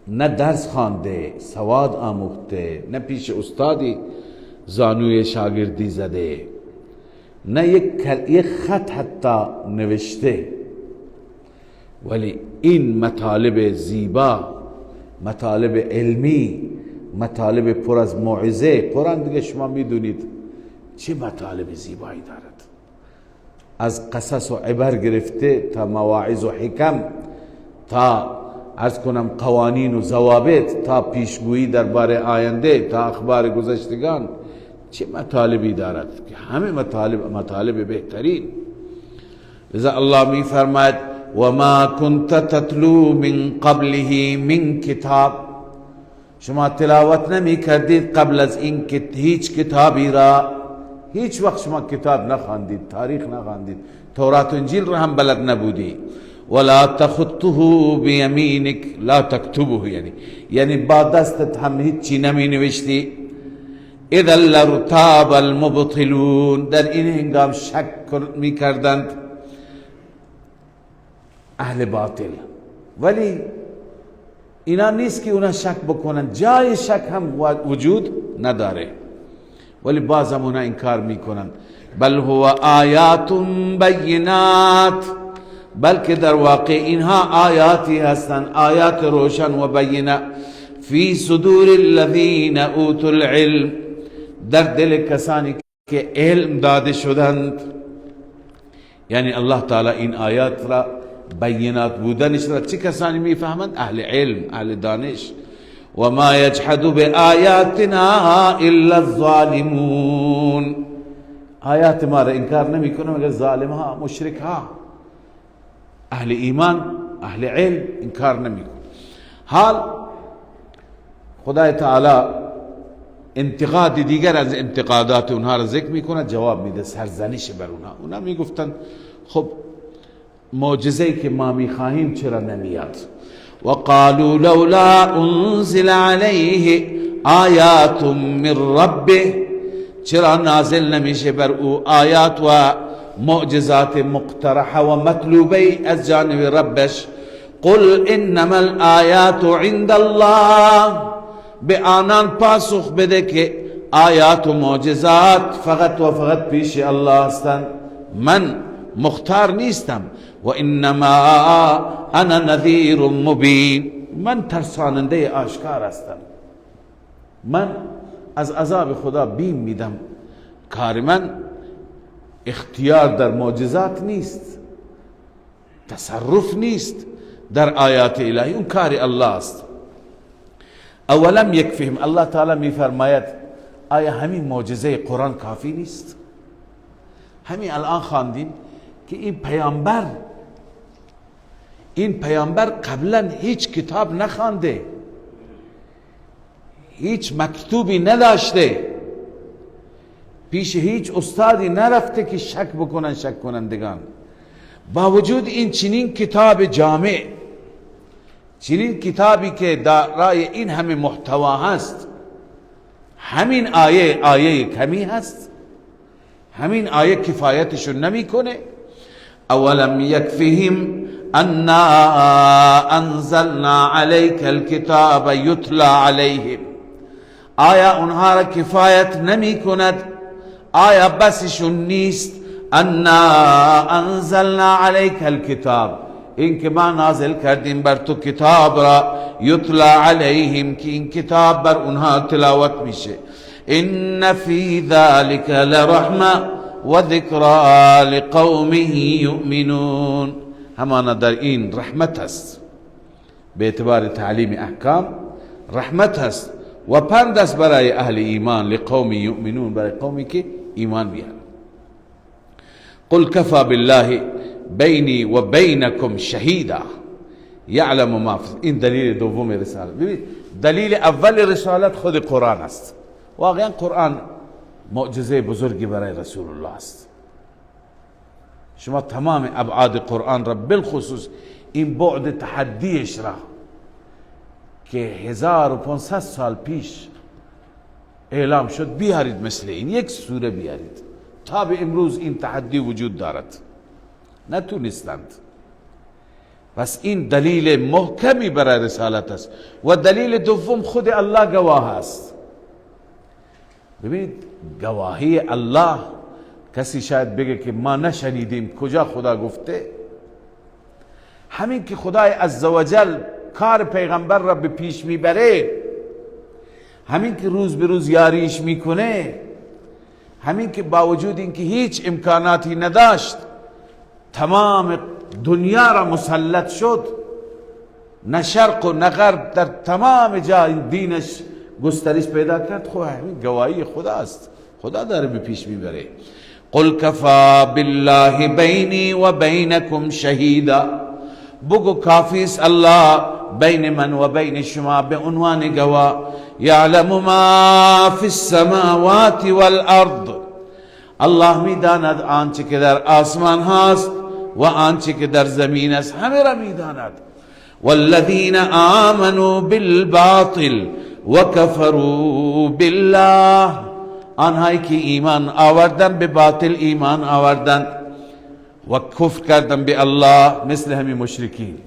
نه درس خوانده، سواد آموخته، نه پیش استادی زانوی شاگردی زده، نه یک خط حتی نوشته، ولی این مطالب زیبا، مطالب علمی، مطالب پر از موعظه، قرآن دیگه شما میدونید چه مطالب زیبایی دارد، از قصص و عبر گرفته تا مواعظ و حکم، تا عرض کنم قوانین و ضوابط، تا پیشگویی درباره آینده، تا اخبار گذشتگان، چه مطالبی دارد که همه مطالب مطالب بهترین. لذا الله می فرماید و ما كنت تتلو من قبله من کتاب، شما تلاوت نمی کردید قبل از این که هیچ کتابی را، هیچ وقت شما کتاب نخواندید، تاریخ نخواندید، تورات و انجیل را هم بلد نبودی. ولا تخطه بیمینک لا تکتبه، یعنی با دستت هم هیچی نمی نوشتی. اذا لارتاب المبطلون، در این هنگام شک می کردند اهل باطل. ولی اینا نیست که اونا شک بکنن، جای شک هم وجود نداره، ولی بازم اونا انکار میکنن. بل هو آیات بینات، بلکه در واقع اینها آیاتی هستند، آیات روشن و بینه. فی صدور الذین اوتوا العلم، در دل کسانی که علم داده شدند. یعنی الله تعالی این آیات را، بینات بودنش را چه کسانی میفهمند؟ اهل علم، اهل دانش. و ما یجحد بآیاتنا الا الظالمون، آیات ما را انکار نمی کنه مگر ظالم ها، مشرک ها. اهل ایمان، اهل علم انکار نمی کنه. حال خدای تعالی انتقاد دیگر از انتقادات اونها را ذکر میکنه، جواب میده، سرزنش بر اونها. اونها میگفتن خب معجزه‌ای که ما میخواهیم چرا نمیاد؟ وقالوا لولا انزل علیه آیات من ربه، چرا نازل نمیشه بر او آیات و معجزات مقترحه و مطلوبه از جانب ربش؟ قل انما الآیات عند الله، به آنان پاسخ بده که آیات و معجزات فقط و فقط پیش الله هستند، من مختار نیستم. و انما انا نذیر مبین، من ترساننده آشکار هستم، من از عذاب خدا بیم میدم. کار من اختیار در معجزات نیست، تصرف نیست در آیات الهی، اون کار الله است. اولم یکفهم، الله تعالی میفرماید آیا همین معجزه قرآن کافی نیست؟ همین الان خواندیم که این پیامبر قبلا هیچ کتاب نخوانده، هیچ مکتوبی نداشته، پیش هیچ استادی نرفته که شک بکنن شک کنندگان. با وجود این چنین کتاب جامع، چنین کتابی که دارای این همه محتوا هست، همین آیه آیه کمی هست، همین آیه کفایتشون نمیکنه. اولم یکفهم انا انزلنا علیک الکتاب یتلی علیهم، آیا اونها را کفایت نمی کند؟ آیا بسشون نیست؟ انا انزلنا علیک الکتاب، این که ما نازل کردیم بر تو کتاب را، یتلی علیهم، که این کتاب بر اونها تلاوت میشه. ان فی ذلک لرحمه و ذکرى لقوم یؤمنون، همانا در این رحمت است، به اعتبار تعلیم احکام رحمت هست و پند است برای اهل ایمان، لقوم یؤمنون، برای قومی که ایمان بیارن. قل کفا بالله بینی و بینکم شهیدا یعلم ما فی. این دلیل دوم رسالت. ببینید دلیل اول رسالت خود قرآن است. واقعا قرآن معجزه بزرگی برای رسول الله است. شما تمام ابعاد قرآن را، بالخصوص این بعد تحدیش را که 1500 سال پیش اعلام شد، بیارید مثل این یک سوره بیارید. تا به امروز این تحدی وجود دارد، نتونستند. پس این دلیل محکمی برای رسالت است. و دلیل دوم خود الله گواه است. ببینید گواهی الله، کسی شاید بگه که ما نشنیدیم، کجا خدا گفته؟ همین که خدای عزوجل کار پیغمبر را به پیش میبره، همین که روز به روز یاریش میکنه، همین که با وجود اینکه هیچ امکاناتی نداشت تمام دنیا را مسلط شد، نه شرق و نه غرب، در تمام جای دینش گسترش پیدا کرد. خب همین گواهی خداست، خدا داره به پیش میبره. قل کفا بالله بینی و بینکم شهیدا، بگو کافی است الله بین من و بین شما به عنوان گواه. یعلم ما فی السماوات والارض، الله میداند آنچه که در آسمان هاست و آنچه که در زمین است همه را میداند. والذین آمنوا بالباطل وکفروا بالله، آنهایی که ایمان آوردن به باطل ایمان آوردن و کفر کردن به الله، مثل همین مشرکین،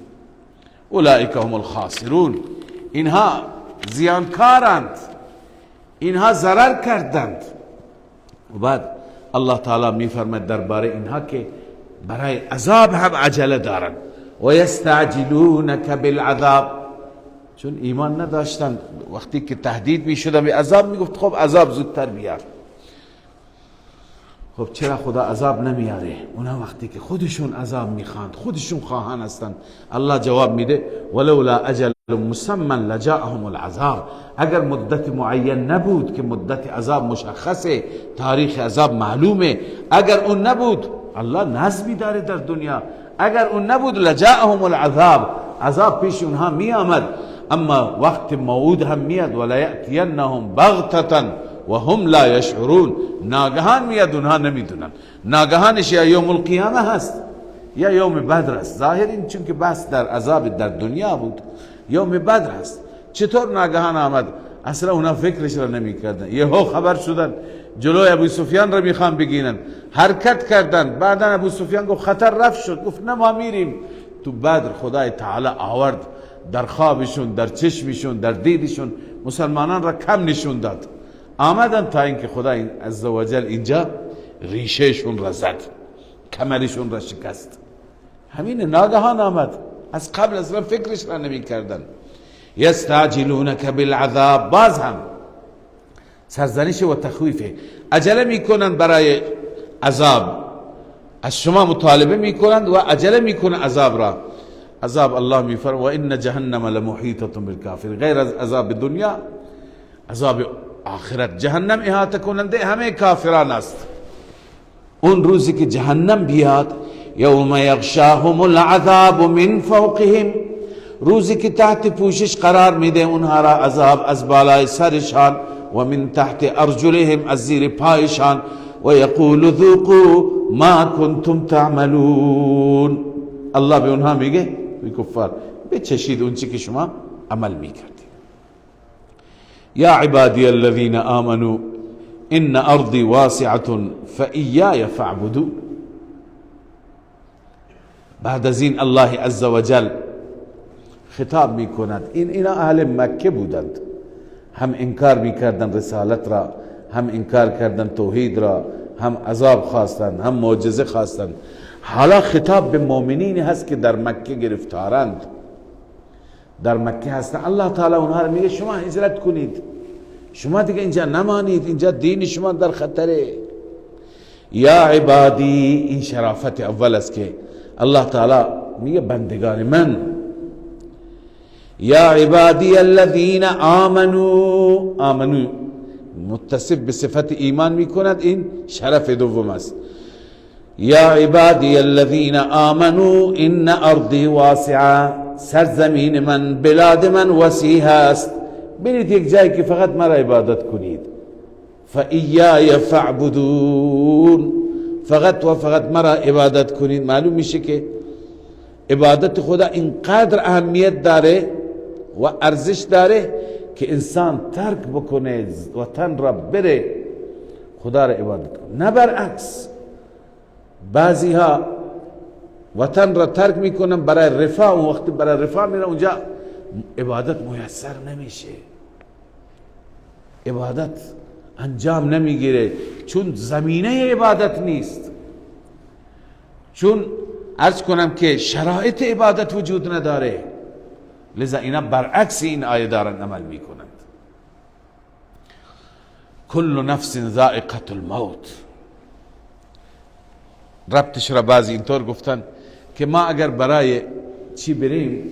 اولئک هم الخاسرون، اینها زیانکارند، اینها ضرر کردند. و بعد الله تعالی میفرماید درباره اینها که برای عذاب هم عجله دارند، و یستعجلونک بالعذاب، چون ایمان نداشتند وقتی که تهدید میشدن به عذاب میگفت خب عذاب زودتر بیار. خب چرا خدا عذاب نمیاره؟ اونا وقتی که خودشون عذاب میخواند، خودشون خواهان هستند، الله جواب میده ولولا اجل مسمى لجاءهم العذاب، اگر مدت معین نبود که مدت عذاب مشخصه، تاریخ عذاب معلومه، اگر اون نبود، الله نظمی داره در دنیا، اگر اون نبود لجاءهم العذاب، عذاب پیش اونها می آمد. اما وقت موعود هم میاد، ولا یأتینهم بغتة و هم لا یشعرون، ناگهان میاد اونها نمیدونن. ناگهانش یا یوم القیامه هست یا یوم بدر است. ظاهر این چون که بحث در عذاب در دنیا بود، یوم بدر است. چطور ناگهان آمد؟ اصلا اونا فکرش را نمیکردن، یهو خبر شدن جلوی ابو سفیان را میخوان بگیرن، حرکت کردن. بعدا ابو سفیان گفت خطر رفع شد، گفت نه ما میریم. تو بدر خدای تعالی آورد در خوابشون، در چشمشون، در دیدشون مسلمانان را کم نشون داد. آمدن تا اینکه خدا عزوجل اینجا ریشهشون را زد، کمرشون را شکست. همین ناگهان آمد، از قبل اصلا فکرش را نمی کردن. یستعجلونک بالعذاب، باز هم سرزنش و تخویفه، عجله میکنن برای عذاب، از شما مطالبه میکنند و عجله میکنن عذاب را. عذاب الله میفرماید و ان جهنم لمحیطه بالکافرین، غیر از عذاب دنیا عذاب آخرت، جهنم احاطه کننده همه کافران است. اون روزی که جهنم بیاد، یوم یغشاهم العذاب من فوقهم، روزی که تحت پوشش قرار میده اونها را عذاب از بالای سرشان، و من تحت ارجلهم، از زیر پایشان، و یقول ذوقوا ما کنتم تعملون. الله به اونها میگه، به کفار، بچشید اون چی که شما عمل میکردید. یا عبادی الذین آمنوا ان ارضی واسعة فإیای فاعبدون. بعد از این الله عزوجل خطاب میکند. اینا اهل مکه بودند، هم انکار میکردند رسالت را، هم انکار کردند توحید را، هم عذاب خواستند، هم معجزه خواستند. حالا خطاب به مؤمنین هست که در مکه گرفتارند، در مکه هستند. الله تعالی اونها را میگه شما هجرت کنید، شما دیگه اینجا نمانید، اینجا دین شما در خطره. یا عبادی، این شرافت اول است که الله تعالی میگه بندگان من، یا عبادی الذین آمنوا، آمنو متصف به صفت ایمان میکند، این شرف دوم است. یا عبادی الذین آمنوا ان ارضی واسعه، سرزمین من، بلاد من وسیع است، برید یک جایی که فقط مرا عبادت کنید. فإیای فاعبدون، فقط و فقط مرا عبادت کنید. معلوم میشه که عبادت خدا اینقدر اهمیت داره و ارزش داره که انسان ترک بکنه وطن را بره خدا را عبادت کنه، نه برعکس. بعضی ها وطن را ترک میکنن برای رفاه، اون وقتی برای رفاه میرن اونجا عبادت میسر نمیشه، عبادت انجام نمیگیره، چون زمینه عبادت نیست، چون عرض کنم که شرایط عبادت وجود نداره. لذا اینا برعکس این آیه دارن عمل میکنند. کل نفس ذائقة الموت، ربطش را بعضی اینطور گفتن که ما اگر برای چی بریم،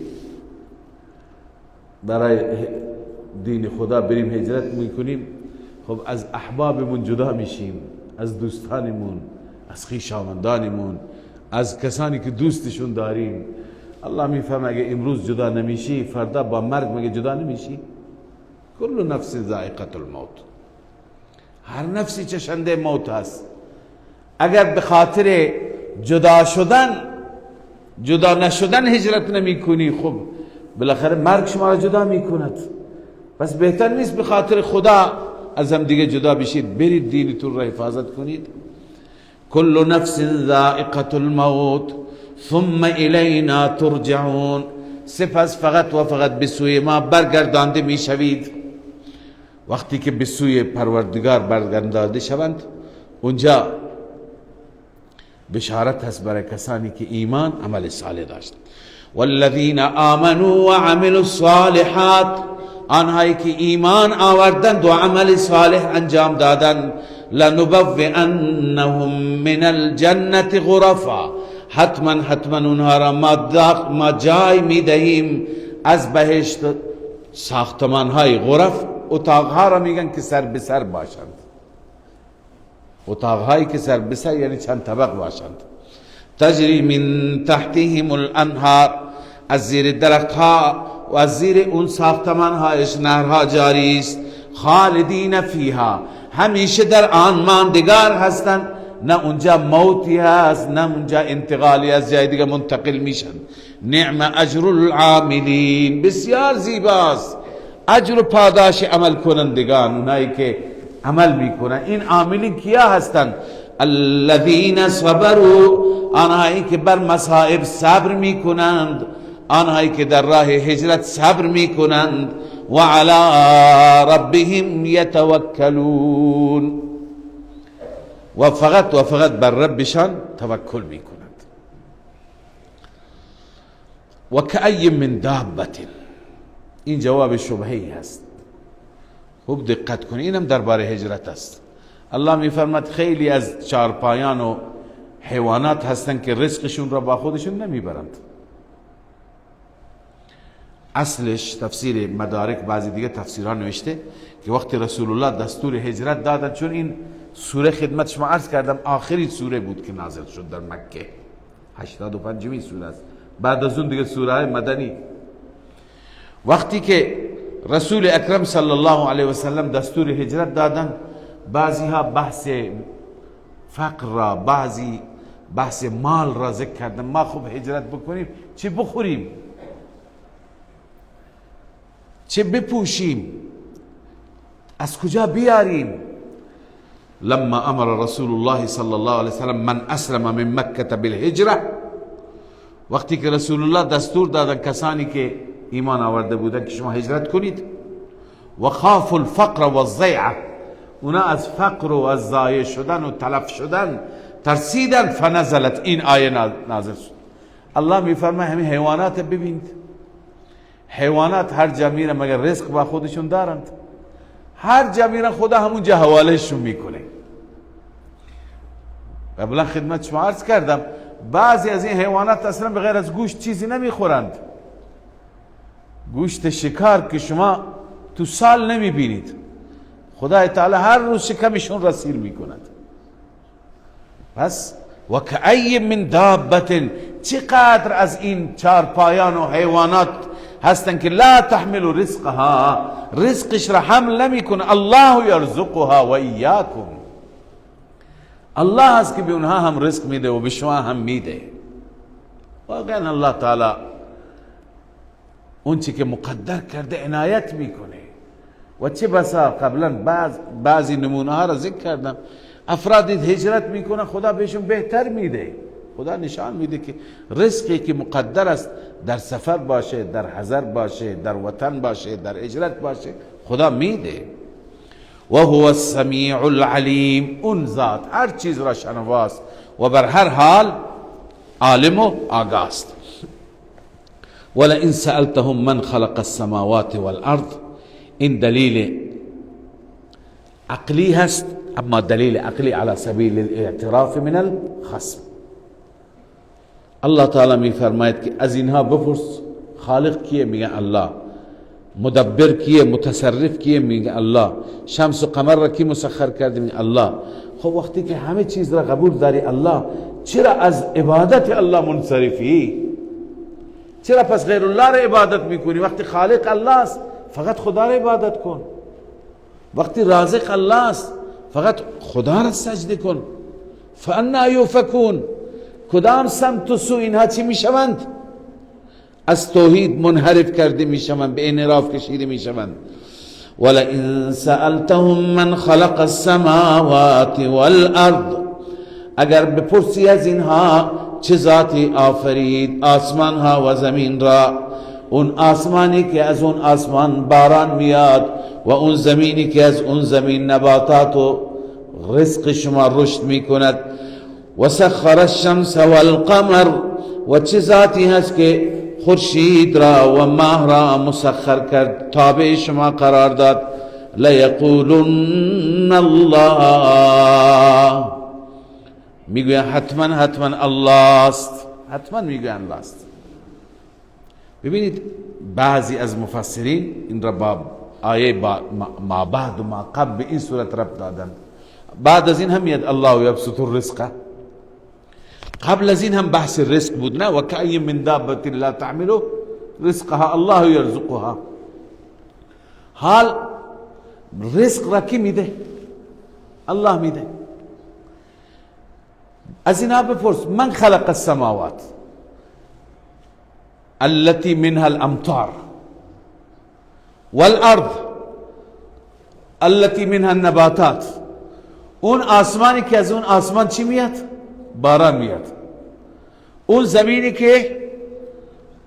برای دین خدا بریم هجرت میکنیم، خب از احبابمون جدا میشیم، از دوستانمون، از خویشاوندانمون، از کسانی که دوستشون داریم. الله میفهمه اگه امروز جدا نمیشی، فردا با مرگ مگه جدا نمیشی؟ کل نفس ذائقة الموت، هر نفسی چشنده موت هست. اگر به خاطر جدا شدن جدا نشدن هجرت نمی کنی، خب بالاخره مرگ شما را جدا می کند. پس بهتر نیست به خاطر خدا از هم دیگه جدا بشید، برید دینتون را حفاظت کنید. کل نفس ذائقة الموت ثم الینا ترجعون. سپس فقط و فقط به سوی ما برگردانده میشوید. وقتی که به سوی پروردگار برگردانده شوند، اونجا بشارت هست برای کسانی که ایمان عمل صالح داشت. والذین آمنوا وعملوا الصالحات، آنهایی که ایمان آوردند و عمل صالح انجام دادند، لنبوئنهم من الجنة غرفا، حتما حتما اونها را ما جای میدهیم از بهشت، ساختمان های غرف، اتاقها را میگن که سر به سر باشند، اتاقهایی که سر به سر یعنی چند طبق باشند. تجری من تحتهم الانهار، از زیر درختها و از زیر اون ساختمان هایش نهرها جاری است. خالدین فیها، همیشه در آن ماندگار هستند، نه اونجا موتی هست نه اونجا انتقالی از جای دیگه منتقل میشن. نعم اجر العاملین، بسیار زیباست اجر و پاداش عمل کنندگان، اونایی که عمل میکنن. این عاملین کیا هستند؟ الذین صبروا، آنهایی که بر مصائب صبر میکنند، آنهایی که در راه هجرت صبر میکنند، و علی ربهم یتوکلون، و فقط و فقط بر ربشان توکل میکنند. و کأی من دابة، این جواب شبهی هست، خوب دقت کنید، اینم درباره هجرت است. الله میفرماد خیلی از چارپایان و حیوانات هستند که رزقشون را با خودشون نمیبرند. اصلش تفسیر مدارک بعضی دیگه تفسیرها نوشته که وقتی رسول الله دستور هجرت دادن، چون این سوره خدمت شما عرض کردم آخری سوره بود که نازل شد در مکه، 85 سوره است، بعد از اون دیگه سوره های مدنی. وقتی که رسول اکرم صلی الله علیه و سلم دستور هجرت دادن، بعضی ها بحث فقر را، بعضی بحث مال را ذکر کردن، ما خوب هجرت بکنیم چه بخوریم، چه بپوشیم، از کجا بیاریم. لما امر رسول الله صلی الله علیه وسلم من اسلم من مکه بالهجره، وقتی که رسول الله دستور دادن کسانی که ایمان آورده بودن که شما هجرت کنید، و خاف الفقر والضیعه، اونا از فقر و از ضایع شدن و تلف شدن ترسیدن، فنزلت، این آیه نازل شد. الله میفرماید همین حیوانات ببینید، حیوانات هر جا میرن مگر رزق با خودشون دارند؟ هر جا میرن خدا همونجا حوالهشون میکنه. قبلا خدمت شما عرض کردم بعضی از این حیوانات اصلا به غیر از گوشت چیزی نمیخورند. گوشت شکار که شما تو سال نمیبینید، خدای تعالی هر روز شکمشون را سیر میکند. پس و کأی من دابة، چقدر از این چارپایان و حیوانات هستن که لا تحمل رزقها، رزقش را حمل نمیکنه، الله یرزقها و ایاکم، الله هست که به اونها هم رزق میده و به شما هم میده. واقعا الله تعالی اون چی که مقدر کرده عنایت میکنه. و چه بسا قبلا بعضی نمونه ها را ذکر کردم، افراد هجرت میکنن خدا بهشون بهتر میده، خدا نشان میده که رزقی که مقدر است در سفر باشه، در حضر باشه، در وطن باشه، در هجرت باشه، خدا میده. و هو السمیع العلیم، اون ذات هر چیز را شنواست و بر هر حال عالم و آگاه است. ولئن سألتهم من خلق السماوات والارض، این دلیل عقلی هست، اما دلیل عقلی على سبیل الاعتراف من الخصم. الله تعالی می فرماید که از اینها بپرس خالق کیه؟ میگه الله. مدبر کیه؟ متصرف کیه؟ میگه الله. شمس و قمر را کی مسخر کرده؟ میگه الله. خب وقتی که همه چیز را قبول داری الله، چرا از عبادت الله منصرفی؟ چرا پس غیر الله را عبادت میکنی؟ وقتی خالق الله است فقط خدا را عبادت کن، وقتی رازق الله است فقط خدا را سجده کن. فانا یوفکون، کدام سمت و سو اینها چی میشوند؟ از توحید منحرف کرده میشوند، به انحراف کشیده میشوند. ولئن سألتهم من خلق السماوات والارض، اگر بپرسی از اینها چه ذاتی آفرید آسمان ها و زمین را، اون آسمانی که از اون آسمان باران میاد و اون زمینی که از اون زمین نباتات و رزق شما رشد میکند. و سخر الشمس والقمر، و چه ذاتی هست که خورشید را و ماه را مسخر کرد، تابع شما قرار داد. لیقولن الله، میگوین حتما حتما الله است، حتما میگوین الله است. ببینید بعضی از مفسرین این را با آیه با ما بعد و ما قبل به این صورت ربط دادند. بعد از این هم میاد الله یبسط الرزق، قبل از این هم بحث رزق بود، نه؟ و کأی من دابة لا تعمل رزقها الله یرزقها. حال رزق را کی میده؟ الله میده. از اینها بپرس من خلق السماوات التي منها الامطار والارض التي منها النباتات. اون آسمانی که از اون آسمان چی میاد؟ باران میاد. اون زمینی که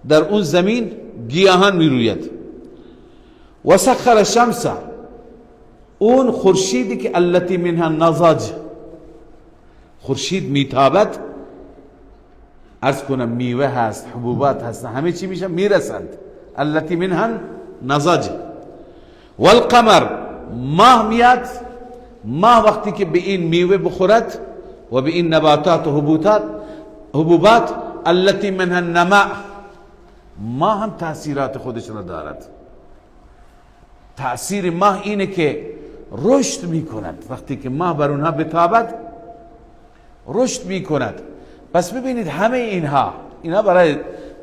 در اون زمین گیاهان میروید. و سخر الشمس، اون خورشیدی که التي منها النضج، خورشید میتابد، عرض کنم میوه هست، حبوبات هست، همه چی میشه میرسند. التي منها النضج. والقمر، ماه میاد، ماه وقتی که به این میوه بخورد و به این نباتات و حبوبات، التي منها النماء، ماه هم تاثیرات خودش را دارد. تاثیر ماه اینه که رشد میکند، وقتی که ماه بر اونها بتابد رشد میکند. پس ببینید همه اینها برای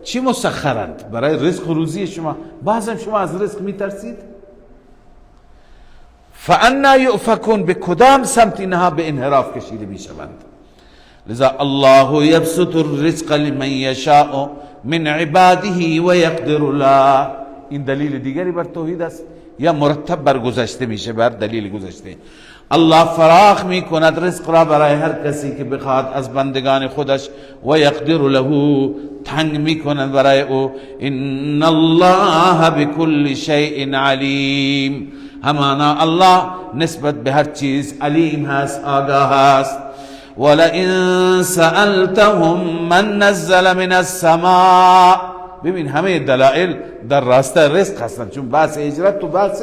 چی مسخرند؟ برای رزق و روزی شما. بازم شما از رزق میترسید؟ فانا یؤفکون، به کدام سمت اینها به انحراف کشیده میشوند؟ لذا الله یبسط الرزق لمن یشاء من عباده و یقدر له. این دلیل دیگری بر توحید است یا مرتب بر گذشته میشه، بر دلیل گذشته. الله فراخ میکند رزق را برای هر کسی که بخواد از بندگان خودش، و یقدر له، تنگ میکند برای او. ان الله بكل شیء علیم، همانا الله نسبت به هر چیز علیم هست، آگاه هست. ولئن سألتهم من نزل من السماء، ببین همه دلائل در راسته رزق هستند، چون بحث هجرت تو بحث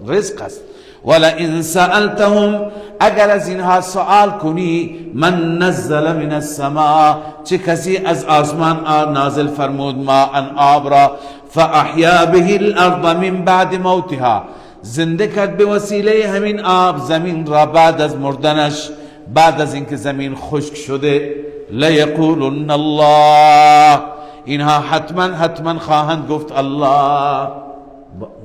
رزق هست. ولئن سألتهم، اگر از اینها سوال کنی، من نزل من السماء، چه کسی از آسمان نازل فرمود ماء آب را، فاحیا به الارض من بعد موتها، زنده کرد به وسیله همین آب زمین را بعد از مردنش، بعد از اینکه زمین خشک شده. لیقولن الله، اینها حتما حتما خواهند گفت الله.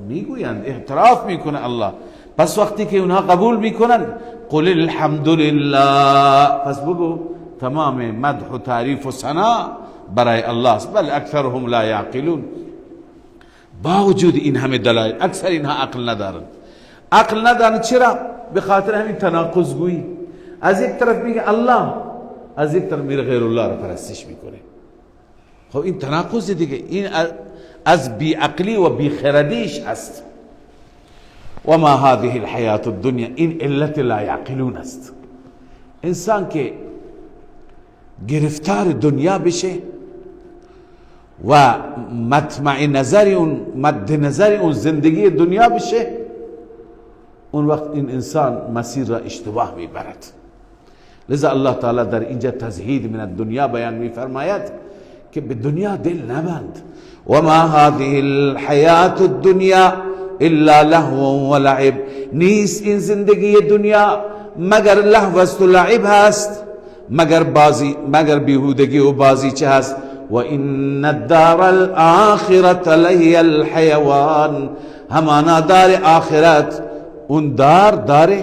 میگویند، اعتراف میکنه الله. پس وقتی که اونها قبول میکنن، قل الحمد لله، پس بگو تمام مدح و تعریف و ثنا برای الله است. بل اکثرهم لا یعقلون. با وجود این همه دلایل اکثر اینها عقل ندارند. عقل ندارند چرا؟ به خاطر همین تناقض گویی. از یک طرف میگه الله، از یک طرف میره غیر الله را پرستش میکنه. خب این تناقض دیگه، این از بی عقلی و بی خردیش است. و ما هذه الحیات الدنیا، این علت لا یعقلون است. انسان که گرفتار دنیا بشه و مطمع نظر اون، مد نظر اون زندگی دنیا بشه، اون وقت این انسان مسیر را اشتباه میبرد. لذا الله تعالی در اینجا تزهید من الدنیا بیان میفرماید که به دنیا دل نبند. و ما هذه الحیات الدنیا الا لهو و لعب، نیست این زندگی دنیا مگر لهو است و لعب هست، مگر بازی، مگر بیهودگی و بازی چه هست. و ان الدار الاخرة لهی الحیوان، همانا دار آخرت اون دار دار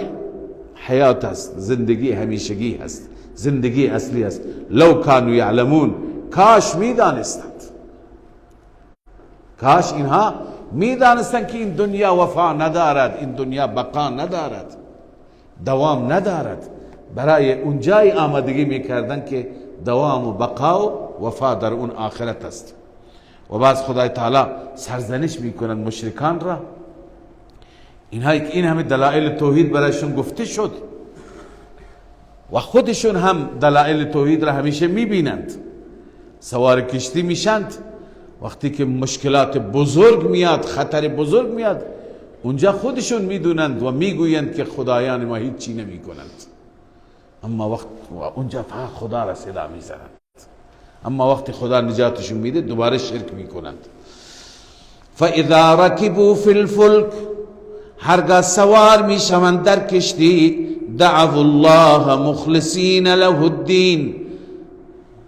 حیات است، زندگی همیشگی هست، زندگی اصلی است. لو کانوا یعلمون، کاش میدانستند، کاش اینها میدانستند که این دنیا وفا ندارد، این دنیا بقا ندارد، دوام ندارد. برای اونجای آمادگی میکردن که دوام و بقا و وفا در اون آخرت است. و بعض خدای تعالی سرزنش میکنند مشرکان را، اینهایی که این همه دلایل توحید برایشون گفته شد و خودشون هم دلایل توحید را همیشه میبینند، سوار کشتی میشند، وقتی که مشکلات بزرگ میاد، خطر بزرگ میاد، اونجا خودشون میدونند و میگویند که خدایان ما هیچی نمیکنند، اما وقت اونجا فقط خدا را صدا میزنند، اما وقتی خدا نجاتشون میده دوباره شرک میکنند. فاذا ركبوا في الفلك، هرگاه سوار میشوند در کشتی، دعوا الله مخلصین له الدین،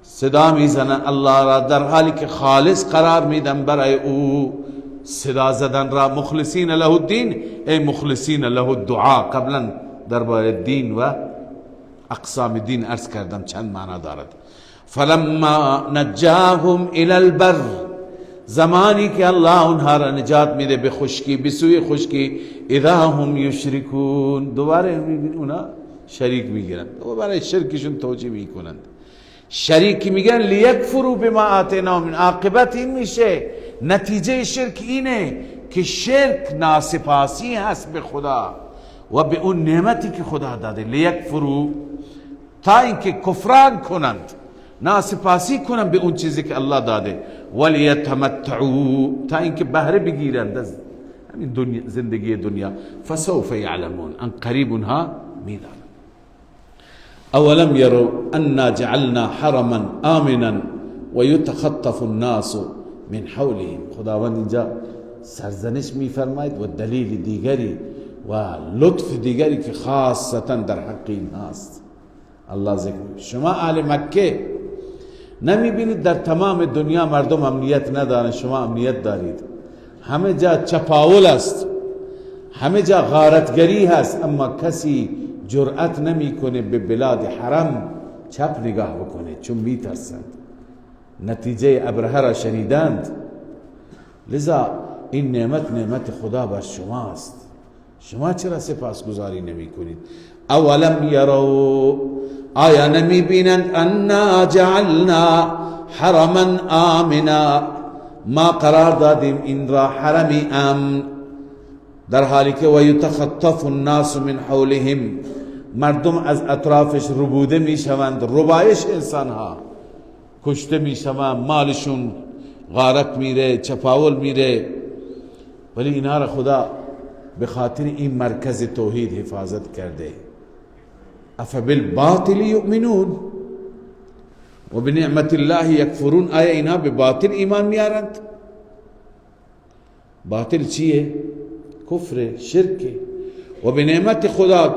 صدا میزنن الله را در حالی که خالص قرار میدن برای او. صدا زدن را مخلصین له الدین، ای مخلصین له الدعا. قبلا درباره دین و اقسام دین عرض کردم چند معنا دارد. فلما نجاهم الى البر، زمانی که الله اونها را نجات میده به خشکی، به سوی خشکی، اذا هم یشرکون، دوباره میبینی اونا شریک میگیرند و برای شرکشون توجیه میکنند. شریک میگن لیکفروا بما آتیناهم، عاقبت این میشه، نتیجه شرک اینه که شرک ناسپاسی هست به خدا و به اون نعمتی که خدا داده. لیکفروا، تا اینکه کفران کنند، ناسپاسی کنند به اون چیزی که الله داده. ولیتمتعوا، تا اینکه بهره بگیرند از همین دنیا، زندگی دنیا. فسوف یعلمون، ان قریب اونها میدانند. اولم یروا انا جعلنا حرما آمنا ویتخطف الناس من حولهم. خداوند اینجا سرزنش میفرماید و دلیل دیگری و لطف دیگری که خاصتا در حق این هاست. الله ذکر، شما اهل مکه نمیبینید در تمام دنیا مردم امنیت ندارن، شما امنیت دارید. همه جا چپاول است، همه جا غارتگری هست، اما کسی جرأت نمیکنه به بلاد حرم چپ نگاه بکنه، چون میترسند. نتیجه ابرهه را شنیدند. لذا این نعمت نعمت خدا بر شماست، شما چرا سپاسگزاری نمی کنید؟ اولم یروا، آیا نمی بینند انا جعلنا حرما آمنا، ما قرار دادیم این را حرمی امن، در حالی که و یتخطف الناس من حولهم، مردم از اطرافش ربوده می شوند، ربایش انسان ها کشته می شوند، مالشون غارت میره، چپاول میره، ولی اینها را خدا به خاطر این مرکز توحید حفاظت کرده. افبالباطل یؤمنون و بنعمت الله یکفرون، آیا اینها به باطل ایمان میارند؟ باطل چیه؟ کفر، شرک. و به نعمت خدا،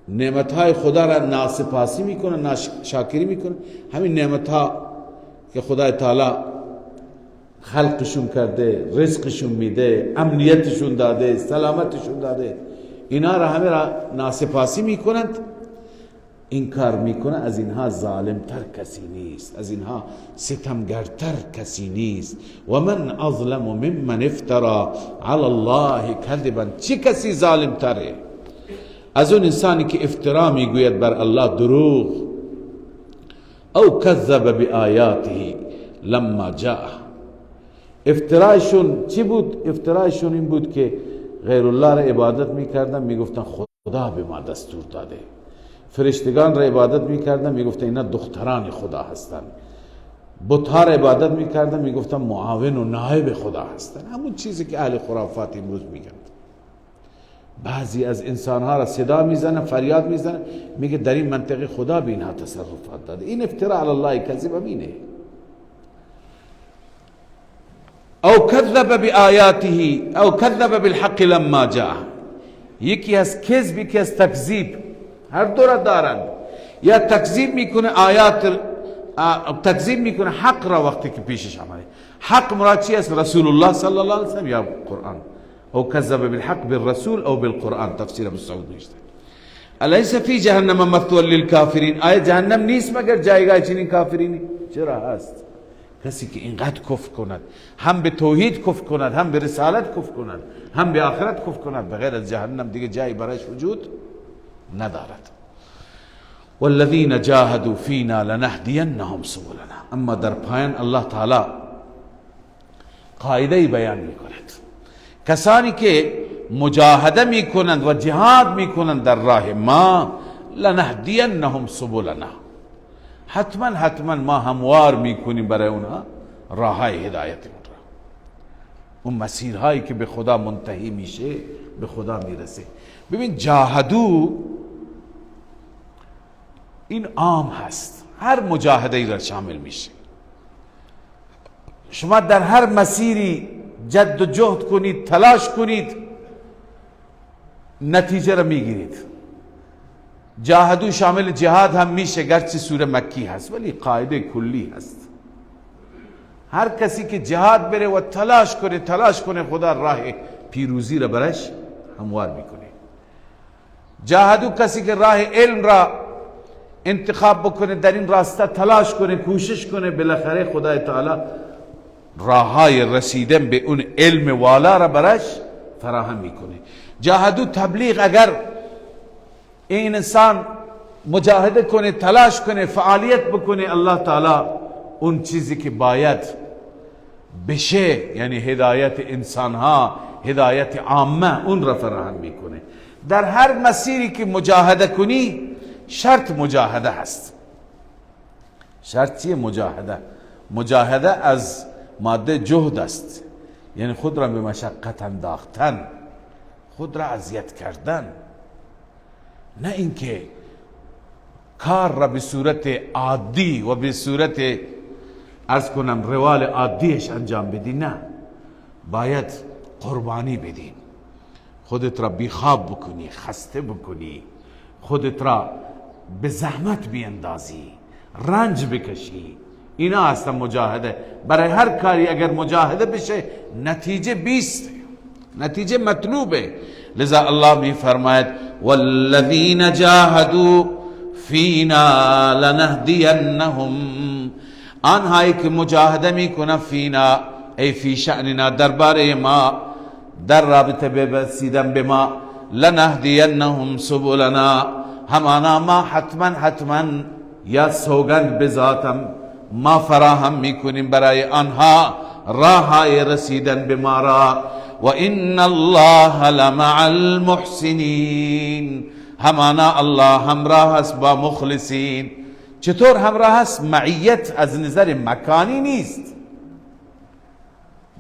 نعمتهای خدا را ناسپاسی میکنه، ناشاکری میکنه. همین نعمتها که خدای تعالی خلقشون کرده، رزقشون میده، امنیتشون داده، سلامتشون داده، اینا را همه را ناسپاسی میکنند، این کار میکنه. از اینها ظالمتر کسی نیست، از اینها ستمگرتر کسی نیست. و من اظلم ممن افترا علی الله کذبا، چه کسی ظالمتره از اون انسانی که افترا میگوید بر الله دروغ، او کذب بآیاته لما جاء. افترایشون چی بود؟ افترایشون این بود که غیر الله را عبادت میکردن، میگفتن خدا به ما دستور داده. فرشتگان را عبادت میکردن، میگفتن اینا دختران خدا هستند. بت‌ها را عبادت میکردن، میگفتن معاون و نائب خدا هستند. همون چیزی که اهل خرافات امروز میگن. بعضی از انسانها را صدا میزنه، فریاد میزنه، میگه در این منطقه خدا به اینها تصرفات داده. این افتراء علی الله کذب اینه. او کذب بآیاته او کذب بالحق لما جاء. یکی از کذب، یکی از تکذیب، هر دو را دارند. یا تکذیب میکنه آیات، تکذیب میکنه حق را وقتی که پیشش آمده. حق مراد چی است؟ رسول الله صلی الله علیه و سلم یا قرآن. او کذب بالحق بالرسول او بالقرآن، تفسیر ابو سعود نوشته. الیس فی جهنم مثوى للکافرین، آیا جهنم نیست مگر جایگاه چنین کافرینی؟ چرا هست. کسی که اینقدر کفر کند، هم به توحید کفر کند، هم به رسالت کفر کند، هم به آخرت کفر کند، بغیر از جهنم دیگه جایی برایش وجود ندارد. والذین جاهدوا فینا لنهدینهم سبلنا. اما در پایان الله تعالی قاعده بیان میکند، کسانی که مجاهده میکنند و جهاد میکنند در راه ما، لنهدینهم سبلنا، حتما حتما ما هموار میکنیم برای اونها راههای هدایت را، اون مسیرهایی که به خدا منتهی میشه، به خدا میرسه. ببین جاهدو این عام هست، هر مجاهده ای را شامل میشه. شما در هر مسیری جد و جهد کنید، تلاش کنید، نتیجه را میگیرید. جاهدو شامل جهاد هم میشه، گرچه سوره مکی هست ولی قاعده کلی هست. هر کسی که جهاد بره و تلاش کنه، تلاش کنه، خدا راه پیروزی را برش هموار میکنه. جاهدو کسی که راه علم را انتخاب بکنه، در این راسته تلاش کنه، کوشش کنه، بالاخره خدای تعالی راههای رسیدن به اون علم والا را برش فراهم میکنه. جاهدو تبلیغ، اگر این انسان مجاهده کنه، تلاش کنه، فعالیت بکنه، الله تعالی اون چیزی که باید بشه، یعنی هدایت انسانها، هدایت عامه، اون را فراهم میکنه. در هر مسیری که مجاهده کنی، شرط مجاهده هست. شرط چیه مجاهده؟ مجاهده از ماده جهد است، یعنی خود را به مشقت انداختن، خود را اذیت کردن، نه اینکه کار را به صورت عادی و به صورت عرض کنم روال عادیش انجام بدی. نه، باید قربانی بدی، خودت را بیخواب بکنی، خسته بکنی، خودت را به زحمت بیندازی، رنج بکشی. اینا هستن مجاهده. برای هر کاری اگر مجاهده بشه، نتیجه 20، نتیجه مطلوبه. لذا الله می فرماید والذین جاهدوا فینا لنهدینهم، آنهایی که مجاهده میکنن، فینا ای فی شأننا، درباره ما، در رابطه به رسیدن به ما، لنهدینهم سبلنا، همانا ما حتما حتما، یا سوگند به ذاتم، ما فراهم میکنیم برای آنها راههای رسیدن به ما را. و ان الله لمع المحسنین، همانا الله همراه است با مخلصین. چطور همراه است؟ معیت از نظر مکانی نیست،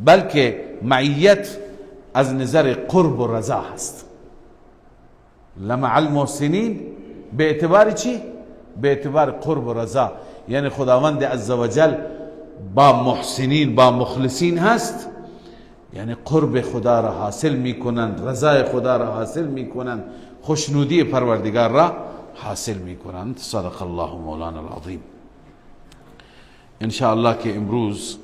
بلکه معیت از نظر قرب و رضا هست. لمع المحسنین به اعتبار چی؟ به اعتبار قرب و رضا، یعنی خداوند عزوجل با محسنین، با مخلصین هست، یعنی قرب خدا را حاصل میکنند، رضای خدا را حاصل میکنند، خوشنودی پروردگار را حاصل میکنند. صدق الله مولانا العظیم. انشاءالله که امروز